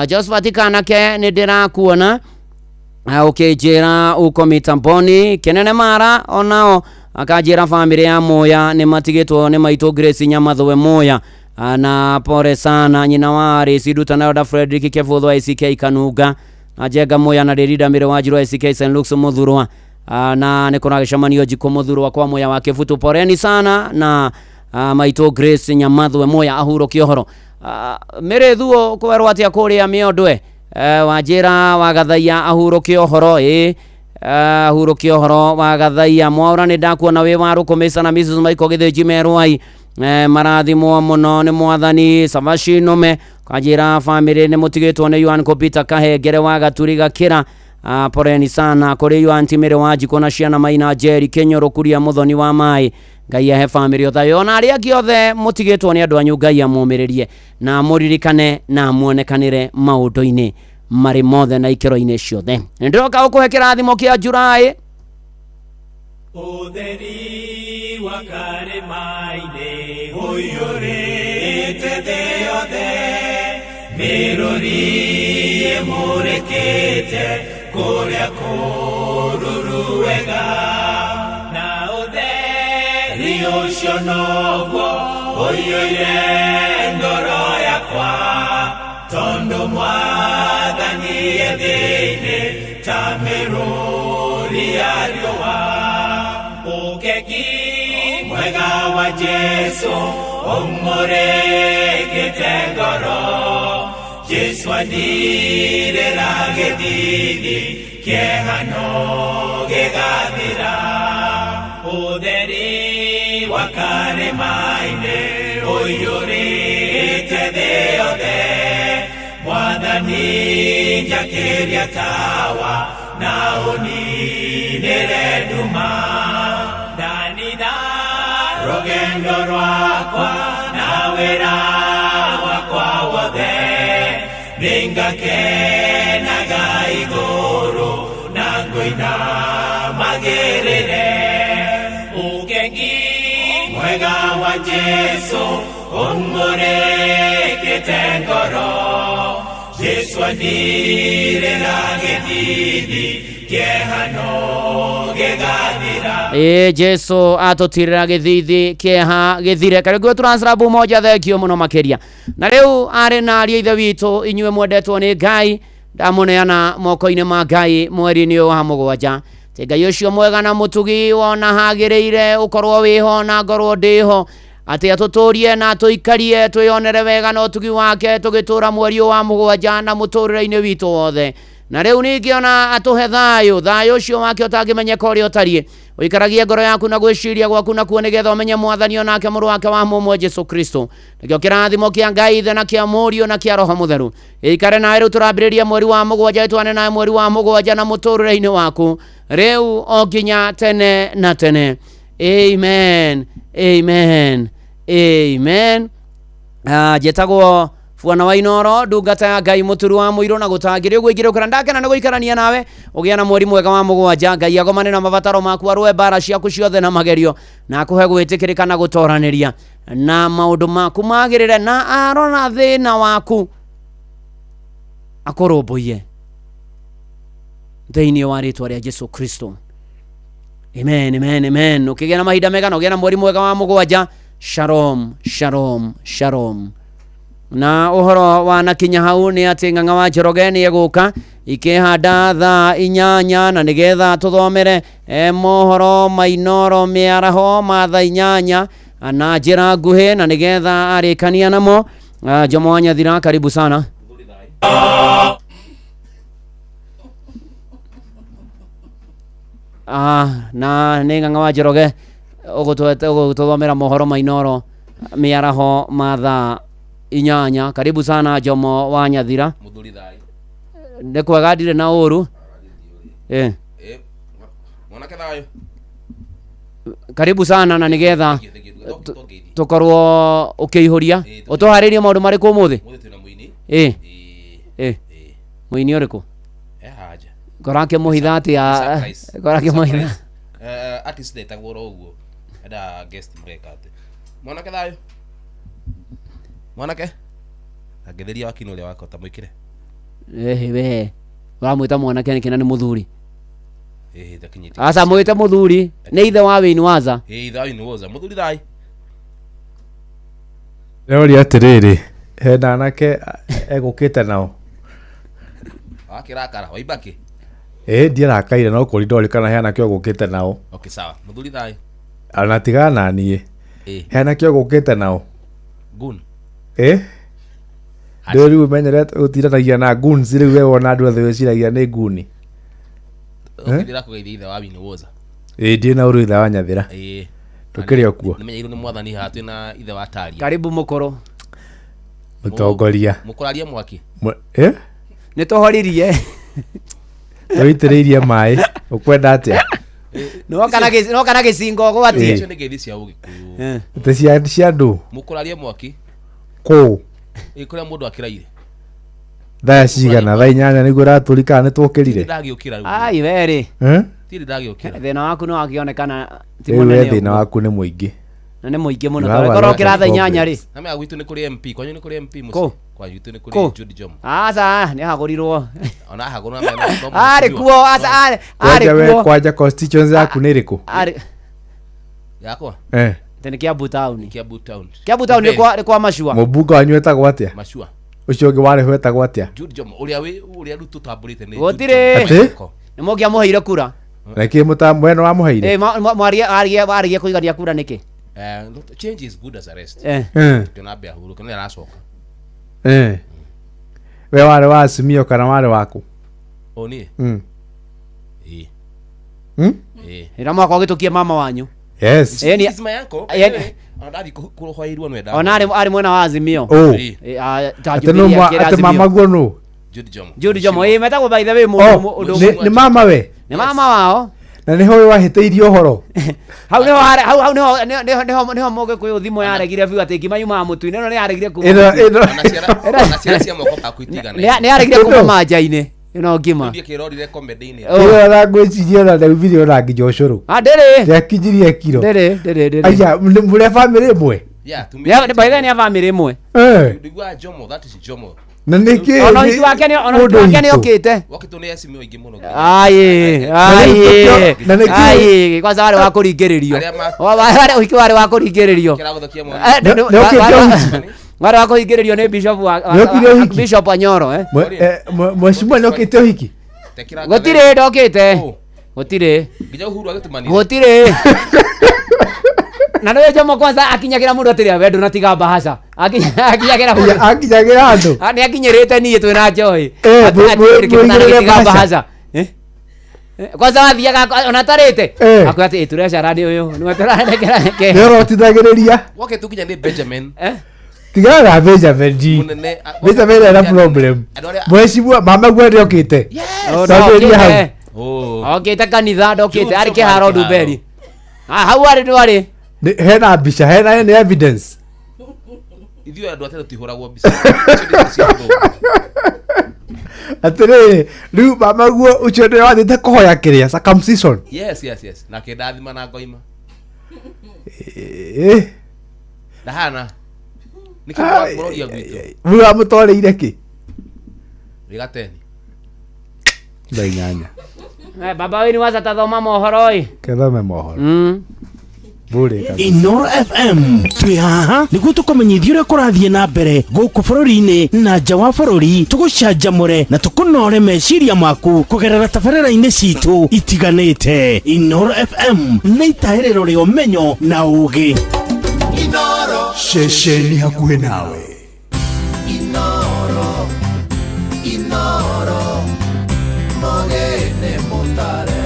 Josephat Kanake nĩ ndĩrakuona ũkĩnjĩra uko mitamboni. Kenene Mara onao akanjĩra family ya Moya nĩ matigĩtwo nĩ maitũ Grace Nyamathwe Moya, na pole sana nyina wa Resi Duta na Oda Frederick Kevutho ICK Kanunga na Jenga Moya na Ririda Mire wa Njirũ ICK St Luke's Muthurwa, na nĩ kũragĩcemanio Njikũ Muthurwa kwa Moya wa Kĩbutu. Poleni sana na maitũ Grace Nyamathwe Moya ahurũke ũhoro. Mĩrĩ thuo kwerwo atĩa kũrĩa Mĩondwe, wanjĩra wagathaia ahurũke ũhoro. Ĩ ahurũke ũhoro wagathaia. Mwaura nĩ ndakuona wĩ wa Rũkũmĩca na Mrs Michael Gĩthĩnji Merwai, marathimwo mũno nĩ mwathani. Savashi Nũme kanjĩra family nĩ mũtigĩtwo nĩ Yohan Peter Kahengere wa Gaturi Gakĩra. Poleni sana kũrĩ Yohan Timĩrĩ wa Njikũ na ciana Maina Njeri Kĩnyũrũ Kuria Mũthoni wa Maĩ. Ngai ahe family ũthayũ, ona arĩa angĩ othe mũtigĩtwo nĩ andũ anyu Ngai amũmĩrĩrie na mũririkane na muonekanĩre maũndũ-inĩ marĩ mothe na ikĩro-inĩ ciothe. Nĩ ndĩroka gũkũhe kĩrathimo kĩa Julaĩ. Ũtheri wa karĩma-inĩ ũiyũrĩte thĩ yothe, mĩrũri ĩmũrĩkĩte kũrĩa kũruru wega, na ũtheri ũcio noguo ũiyũire ngoro yakwa, tondũ Mwathani e thĩinĩ ta mĩrũri ya riũa. Ũkegi mwega wa Jesu ũmũrĩkĩte ngoro, Jesu andirĩra gĩthithi kĩeha no gĩgathira. Ũtheri wa karĩma-inĩ ũiyũrĩte thĩ yothe, Mwathani njakĩria tawa na ũninĩre nduma. Ndanina rũgendo rwakwa na wĩra wakwa wothe, nĩngakenaga igũrũ na ngũina magĩrĩre. Ũkengi mwega wa Jesu ũmũrĩkĩte ngoro, Jesu andirĩra gĩthithi kĩeha no gĩgathira. Ĩ Jesu atũtirĩra gĩthithi kĩeha gĩthire. Karibu tũrancrabu moja, thengio mũno makĩria. Na rĩu arĩ na ariũ a ithe witũ inyuĩ mwendetwo nĩ Ngai, ndamũneana moko-inĩ ma Ngai mweri-inĩ ũyũ wa 7. Atĩ Ngai ũcio mwega na mũtugi wona hagĩrĩire ũkorwo wĩho na ngorwo ndĩho, atĩ atũtũrie na atũikarie twĩonere wega na ũtugi wake tũgĩtũra mweri ũyũ wa 7 na mũtũrĩre-inĩ witũ wothe. Na rĩu ningĩ ona atũhe thayũ, thayũ ũcio wake ũtangĩmenyeka ũrĩa ũtariĩ, ũikaragie ngoro yaku na gwĩciria gwaku nakuo nĩgetha ũmenye Mwathani onake mũrũ wake wa mũmwe Jesu Kristo. Nĩkĩo kĩrathimo kĩa Ngai Ithe na kĩa Mũriũ na kĩa Roho Mũtheru gĩikare nawe rĩu tũrambĩrĩria mweri wa 7, ĩtwane nawe mweri wa 7 na mũtũrĩre-inĩ waku rĩu o nginya tene na tene. Amen, amen, amen. Njĩtagwo Bwana wa Inoro, ndungata ya Ngai mũturu wa mũirũ na gũtangĩrĩ ũguo ingĩrĩ ũkĩra. Ndakena nĩ gũikarania nawe ũgĩa na mweri mwega wa 7. Ngai agomane na mabataro maku, arũe mbara ciaku ciothe na magerio, na akũhe gwĩtĩkĩrĩka na gũtoranĩria na maũndũ maku magĩrĩre, na arora thĩna waku akũrũmbũiye thĩinĩ wa rĩtwa rĩa Jesu Kristo. Amen, amen, amen. Ũkĩgĩa na mahinda mega na ũgĩe na mweri mwega wa 7. Shalom, shalom, shalom. Na ũhoro wa nakinya hau nĩ atĩ Ng'ang'a wa Njoroge nĩ egũka ikĩhanda thaa 8 na nĩgetha tũthomere mohoro ma Inoro mĩaraho ma thaa 8 na njĩra nguhĩ, na nĩgetha arĩkania namo. Jomo wa Nyathira, karibu sana. Na nĩ Ng'ang'a wa Njoroge ũgũtũthomera mohoro ma Inoro mĩaraho ma thaa inyanya. Karibu sana Jomo wa Nyathira. Nĩ kwega ndirĩ na ũru. Eh. Mwanake thayũ. Karibu sana na nigetha tukorwo ukiihuria utuharirie maundu mariku umuthi. Eh. Eh. Muini uriku? Eh haja. Korake muhitha atia? Korake muhitha. Eh artist ndetagwo ro uguo. Enda guest mureka ati. Mwanake thayo. Mwanake. Angetheria wakini uria wakota mwikire. Eh we. Uramwita mwanake niki na ni muthuri? Eh ndakinyite. Aca mwite muthuri ni ithe wa Wayne Waza. Eh ithe wa Wayne Waza muthuri thayo. Ndĩroria atĩrĩrĩ, hena anake egũkĩte nao. Wakirakara waibaki. Ĩ ndiarakaire no kũri ndori kana he anake ũgũkĩte nao. Okay sawa muthuri thayo. Ona tigana na niĩ. He anake ũgũkĩte nao. Gun. Ĩ ndĩ rĩu ũmenyerete gũtindanagia na goons rĩu we wona andũ othe wĩciragia nĩ nguni. Ũkĩthira kũgeithia ithe wa Wayne Waza. Ĩ ndirĩ na ũru ithe wa Nyathira. Ĩ Tũkĩrĩ o kuo. Nĩmenyeirwo nĩ mwathani haha twĩna ithe wa Taria. Karibu mũkũrũ. Mũtongoria. Mũkũraria mwaki. Ĩ? Nĩ tũhoririe. Tũitĩrĩirie maĩ. Ũkwenda atĩa? No kana gĩcingo ũgwatie. Icio nĩ ngeithi cia Ũgĩkũyũ. Atĩ cia andũ. Mũkũraria mwaki. Kũ? Ĩ kũrĩa mũndũ akĩraire. Thaa cigana? Thaa 8 nĩguo ũratũri kana nĩ tũkĩrire? Ndagĩũkĩra rĩu. Ai we rĩ. Tirĩ ndagĩũkĩra. Thĩna waku nĩ wakĩonekana ti Rĩu mũnene we thĩna ũguo. waku nĩ mũingĩ. Na nĩ mũingĩ mũno. You have a Tondũ korwo lot of ũkĩra thaa 8 rĩ. problems. Na mea gwitũ nĩ kũrĩ MP, kwanyu nĩ kũrĩ MP mũciĩ. Kũ? Kwanyu gwitũ nĩ Kũ? kũrĩ Jude Jomo. Aca nĩ ahagũrirwo. Ona ahagũrwo na mea no Arĩ kuo, aca arĩ Kwanja we kuo. kwanja constituency yaku nĩ ĩrĩkũ? Arĩ Yakwa? Eh. Tene Kiambu town. Kiambu town. Kiambu town nĩ kwa Mashua. Mũmbunge wanyu etagwo atĩa? Mashua. Ũcio ũngĩ warĩ ho etagwo atĩa? Jude Jomo ũrĩa wĩ ũrĩa rĩu tũtambũrĩte nĩ Gũtirĩ. Atĩ? Nĩ mũngĩamũheire kura. Na kĩ mũtamwe no wamũheire? Eh mwarie kũigania kura nĩkĩ? Change is good as arrest. Eh. Kĩona ambe ahurũke nĩ aracoka. Eh. We warĩ wa Azimio kana warĩ waku? O niĩ? Ĩ. Ĩ. Ĩra mwaka ũgĩtũkie mama wanyu. Yes. Ĩ Is my uncle. Ĩ Ona ndathi kũhoeirwo nĩ enda. Ona arĩ mwena wa Azimio. Oh. Ta Atĩ nũ Jubilee akĩra atĩ Azimio. mama guo nũ? Jude Jomo. Jude Jomo ĩ metagwo by the way mũndũ Nĩ mama we? Nĩ mama wao. Na nĩho ũyũ wahĩtĩirie ũhoro. Hau nĩho hau hau nĩho nĩho nĩho mũgĩkũyũ thimũ yaregire biũ atĩ ngima yumaga mũtu-inĩ ĩno nĩ yaregire kuma. Ĩno Ona ciana cia moko maku itigana. Nĩ yaregire kuma manja-inĩ ĩno ngima. Ndiĩ kĩrorire comedy-inĩ. Ĩyo ona ngwĩciria ona ndaumire ona nginya ũcũrũ. Ah ndĩrĩ. Ndĩakinyirie kiro. Ndĩrĩ ndĩrĩ ndĩrĩ. Aya mũrĩ a bamĩrĩ ĩmwe? Yeah, Nĩ by the way nĩ a bamĩrĩ ĩmwe. Eh. Ndiguaga Jomo, that is Jomo. Na nĩkĩ? Ona ũhiki wake nĩ ona ũhiki wake nĩ ũkĩte. Wokĩtwo nĩ Azimio aingĩ mũno. Ai ai Na nĩkĩ? ai kwanza warĩ wa kũringĩrĩrio. Warĩ ũhiki warĩ wa kũringĩrĩrio. Kĩragũthũkia mwana. Nĩokĩte ũhiki? Warĩ wa kũringĩrĩrio nĩ bishop wa Nĩokire ũhiki? Bishop Anyoro eh. Mheshimiwa nĩokĩte ũhiki? Gũtirĩ ndokĩte. Gũtirĩ. Nginya Uhuru agĩtũmanire. Gũtirĩ. Na nĩwe Jomo kwanza akinyagĩra mũndũ atĩrĩ we ndũnatiga bahasha. Akinyagĩra mũndũ. Akinyagĩra andũ. Nĩ akinyĩrĩte niĩ twĩna Joy. Mũigĩrĩre bahasha. Kwanza wathiaga ona tarĩte. Akwĩra atĩ tũrecara nĩ ũyũ. Nĩwe tũranengera Nĩ ũrotithagĩrĩria. Wokĩtwo nginya nĩ Benjamin. Tigana na Benjamin G. Benjamin ena problem. Mheshimiwa mama guo nĩokĩte. Twambĩrĩrie hau. Okĩte kanitha ndokĩte arĩ kĩharo Ndumberi. Hau arĩ ndwarĩ. Hena mbica, hena nĩ evidence. Ithuĩ andũ a tene tũtihũragwo mbica. Atĩrĩrĩ, rĩu mama guo ũcio nĩwe wathiĩte kũhoya kĩrĩa circumcision. Yes, yes, yes. Na kĩndathima na ngoima. Ndahana. Nĩkĩ mũroria gwitũ? Rĩu amũtwarĩire kĩ? Rĩgateni. Thaa 8. Baba wĩni waca tathoma mohoro ĩ. Kethome mohoro. Inoro FM twĩ haha nĩguo tũkũmenyithia ũrĩa kũrathiĩ na mbere gũkũ bũrũri-inĩ na nja wa bũrũri, tũgũcanjamũre na tũkũnore meciria maku kũgerera tabarĩra-inĩ citũ itiganĩte. Inoro FM nĩ itahĩrĩro rĩa ũmenyo na ũũgĩ. Inoro ceceni hakuhĩ nawe. Inoro Inoro mogene mutare.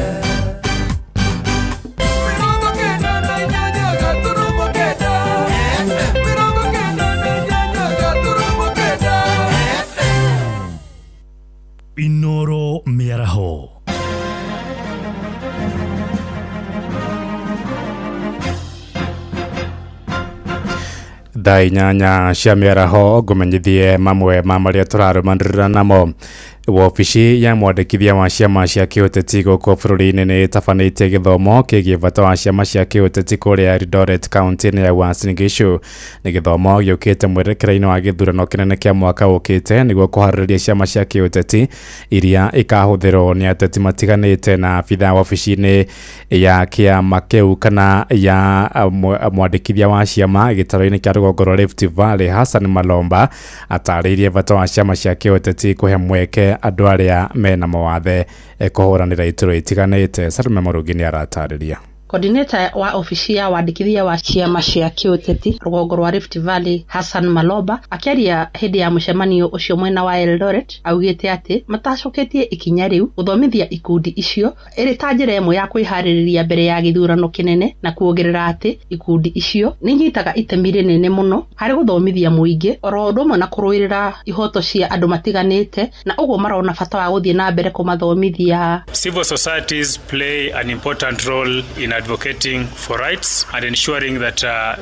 Thaa 8 cia mĩaraho ngũmenyithie mamwe ma marĩa tũrarũmanĩrĩra namo. Wobici ya mwandĩkithia wa ciama cia kĩũteti gũkũ bũrũri-inĩ nĩ ĩtabanĩtie gĩthomo kĩgiĩ bata wa ciama cia kĩũteti kũrĩa Eldoret kaunti-inĩ ya Uasin Gishu. Nĩ gĩthomo gĩũkĩte mwerekera-inĩ wa gĩthurano kĩnene kĩa mwaka ũkĩte nĩguo kũharĩrĩria ciama cia kĩũteti iria ikahũthĩrwo nĩ ateti matiganĩte. Na abithaa wabici-inĩ ya kĩama kĩu kana ya mwandĩkithia wa ciama gĩtaro-inĩ kĩa rũgongo rwa Rift Valley Hassan Malomba atarĩirie bata wa ciama cia kĩũteti kũhe mweke andũ arĩa mena mawathe kũhũranĩra iturwa itiganĩte. Salome Mũrũgi nĩ aratarĩria. Coordinator wa obici ya wandĩkithia wa ciama cia kĩũteti rũgongo rwa Rift Valley Hassan Maloba akĩaria hĩndĩ ya mũcemanio ũcio mwena wa Eldoret augĩte atĩ matacoketie ikinya rĩu gũthomithia ikundi icio ĩrĩ ta njĩra ĩmwe ya kwĩharĩrĩria mbere ya gĩthurano kĩnene, na kuongerera atĩ ikundi icio nĩinyitaga itemi rĩnene mũno harĩ gũthomithia mũingĩ oro ũndũ ũmwe na kũrũĩrĩra ihoto cia andũ matiganĩte, na ũguo marona bata wa gũthiĩ na mbere kũmathomithia. Civil societies play an important role in advocating for rights and ensuring that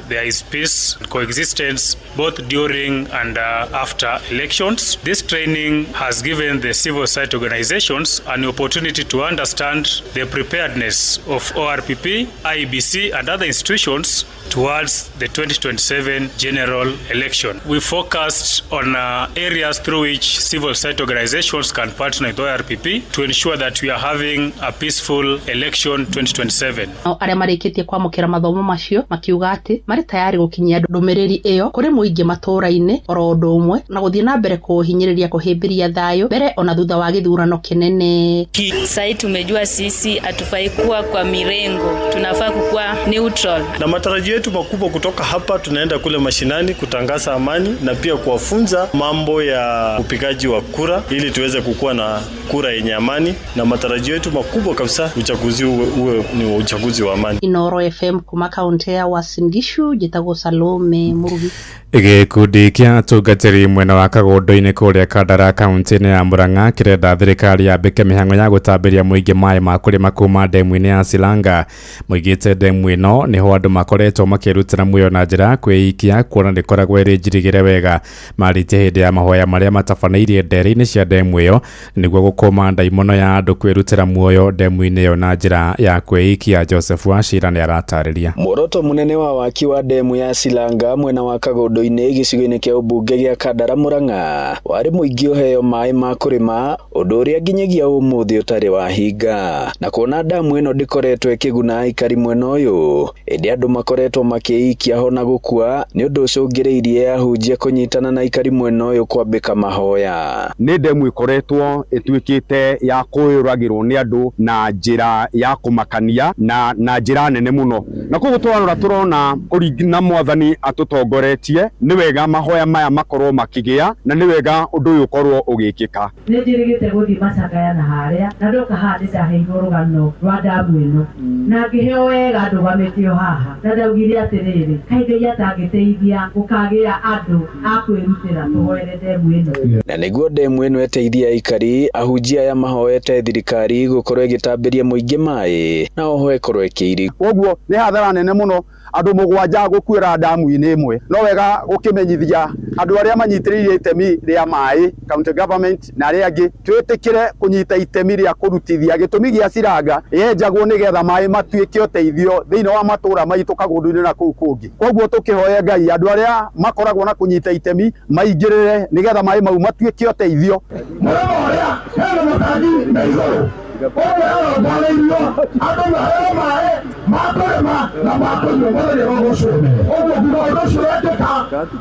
there is peace and coexistence both during and after elections. This training has given the civil society organizations an opportunity to understand the preparedness of ORPP, IEBC and other institutions towards the 2027 general election. We focused on areas through which civil society organizations can partner with ORPP to ensure that we are having a peaceful election 2027. Nao arĩa marĩkĩtie kwamũkĩra mathomo macio makiuga atĩ marĩ tayari gũkinyia ndũmĩrĩri ĩyo kũrĩ mũingĩ matũũra-inĩ oro ũndũ ũmwe na gũthiĩ na mbere kũhinyĩrĩria kũhĩmbĩria thayũ mbere ona thutha wa gĩthurano kĩnene. Sasa tumejua sisi hatufai kuwa kwa mirengo, tunafaa kukuwa neutral. Na matarajio yetu makubwa kutoka hapa, tunaenda kule mashinani kutangaza amani na pia kuwafunza mambo ya upigaji wa kura ili tuweze kukuwa na kura yenye amani, na matarajio yetu makubwa kabisa uchaguzi uwe ni uchaguzi wa amani. Inoro FM kuma kaunti ya Uasin Gishu, njĩtagwo Salome Murugi. Gĩkundi kĩa atungatĩri mwena wa Kagũndũ-inĩ kũrĩa Kandara kaunti-inĩ ya Murang'a kĩrenda thirikari yambĩke mĩhang'o ya gũtambĩria mũingĩ maĩ ma kũrĩma kuma ndemu-inĩ ya Silanga. Moigĩte ndemu ĩno nĩho andũ makoretwo makĩrutĩra muoyo na njĩra ya kwĩikia kuona ndĩkoragwo ĩrĩ njirigĩre wega. Marĩtie hĩndĩ ya mahoya marĩa matabanĩirie ndere-inĩ cia ndemu ĩyo nĩguo gũkũma ndaimono ya andũ kwĩrutĩra muoyo ndemu-inĩ ĩyo na njĩra ya kwĩikia. Joseph Wachira nĩ aratarĩria. Muoroto mũnene wa waki wa ndemu ya Silanga mwena wa Kagũndũ-inĩ gĩcigo-inĩ kĩa ũmbunge gĩa Kandara Murang'a warĩ mũingĩ ũheo maĩ ma kũrĩma, ũndũ ũrĩa nginyagia ũmũthĩ ũtarĩ wahinga. Na kuona ndamu ĩno ndĩkoretwo ĩkĩguna aikari mwena ũyũ, ĩndĩ andũ makoretwo makĩikia ho na gũkua, nĩ ũndũ ũcũngĩrĩirie ahunjia kũnyitana na aikari mwena ũyũ kwambĩka mahoya. Nĩ ndemu ĩkoretwo ĩtuĩkĩte ya kwĩyũragĩrwo nĩ andũ na njĩra ya kũmakania na njĩra nene mũno, na koguo twarora tũrona na mwathani atũtongoretie nĩ wega mahoya maya makorwo makĩgĩa na nĩ wega ũndũ ũyũ ũkorwo ũgĩkĩka. Nĩ njĩrĩgĩte gũthiĩ macakaya na harĩa na ndoka haha nĩ ndaheirwo rũgano rwa ndamu ĩno na ngĩheo wega ndũgamĩtio haha na ndaugire atĩrĩrĩ, kaĩ Ngai atangĩteithia gũkagĩa andũ a kwĩrutĩra tũhoere ndemu ĩno. Na nĩguo ndemu ĩno ĩteithie aikari, ahunjia aya mahoete thirikari gũkorwo ĩgĩtambĩria mũingĩ maĩ na oho ĩkorwo ĩkĩiri. Koguo nĩ hathara nene mũno andũ mũgwanja gũkuĩra ndamu-inĩ ĩmwe. No wega gũkĩmenyithia andũ arĩa manyitĩrĩire itemi rĩa maĩ county government na arĩa angĩ twĩtĩkĩre kũnyita itemi rĩa kũrutithia gĩtũmi gĩa Silanga yenjagwo nĩgetha maĩ matuĩke ũteithio thĩinĩ wa matũũra maitũ Kagũndũ-inĩ na kũu kũngĩ. Koguo tũkĩhoe Ngai andũ arĩa makoragwo na kũnyita itemi maingĩrĩre nĩgetha maĩ mau matuĩke ũteithio. Mũrĩmo ũrĩa hena matangi me igũrũ ũguo arongoreirio andũ maheo maĩ ma kũrĩma na ma kũnyua mũthenya wa rũciũ. Ũguo nguga ũndũ ũcio wekĩka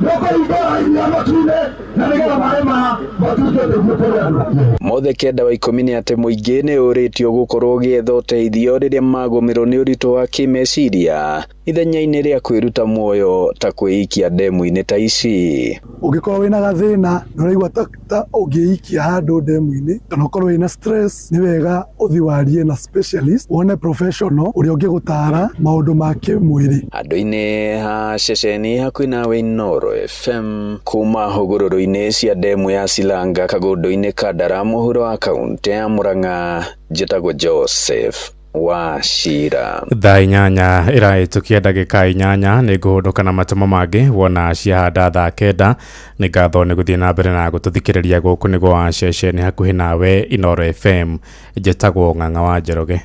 nĩũkũhingũra iria matu-inĩ na nĩgetha maĩ maya matuĩke ũteithio kũrĩ andũ. Mothe 9 wa 10 nĩ atĩ mũingĩ nĩ ũrĩtio gũkorwo ũgĩetha ũteithio rĩrĩa magũmĩrwo nĩ ũritũ wa kĩmeciria ithenya-inĩ rĩa kwĩruta muoyo ta kwĩikia ndemu-inĩ ta ici. Ũngĩkorwo wĩna gathĩna na ũraigua ta ũngĩikia handũ ndemu-inĩ kana ũkorwo wĩna stress, nĩ wega ũthiĩ warie na specialist wone professional ũrĩa ũngĩgũtara maũndũ ma kĩmwĩrĩ. Handũ-inĩ ha ceceni hakuhĩ nawe Inooro FM kuma hũgũrũrũ-inĩ cia ndemu ya Silanga Kagũndũ-inĩ Kandara mũhuro wa kaũntĩ ya Murang'a, njĩtagwo Joseph Wa cira. Thaa 8 ĩrahĩtũkia ndagĩka 8. Nĩ ngũhũndũka na matũmo mangĩ wona ciahanda thaa 9. Nĩ ngatho nĩ gũthiĩ na mbere na gũtũthikĩrĩria. Gũkũ nĩ gwa ceceni hakuhĩ nawe, Inooro FM. Njĩtagwo Ng'ang'a wa Njoroge.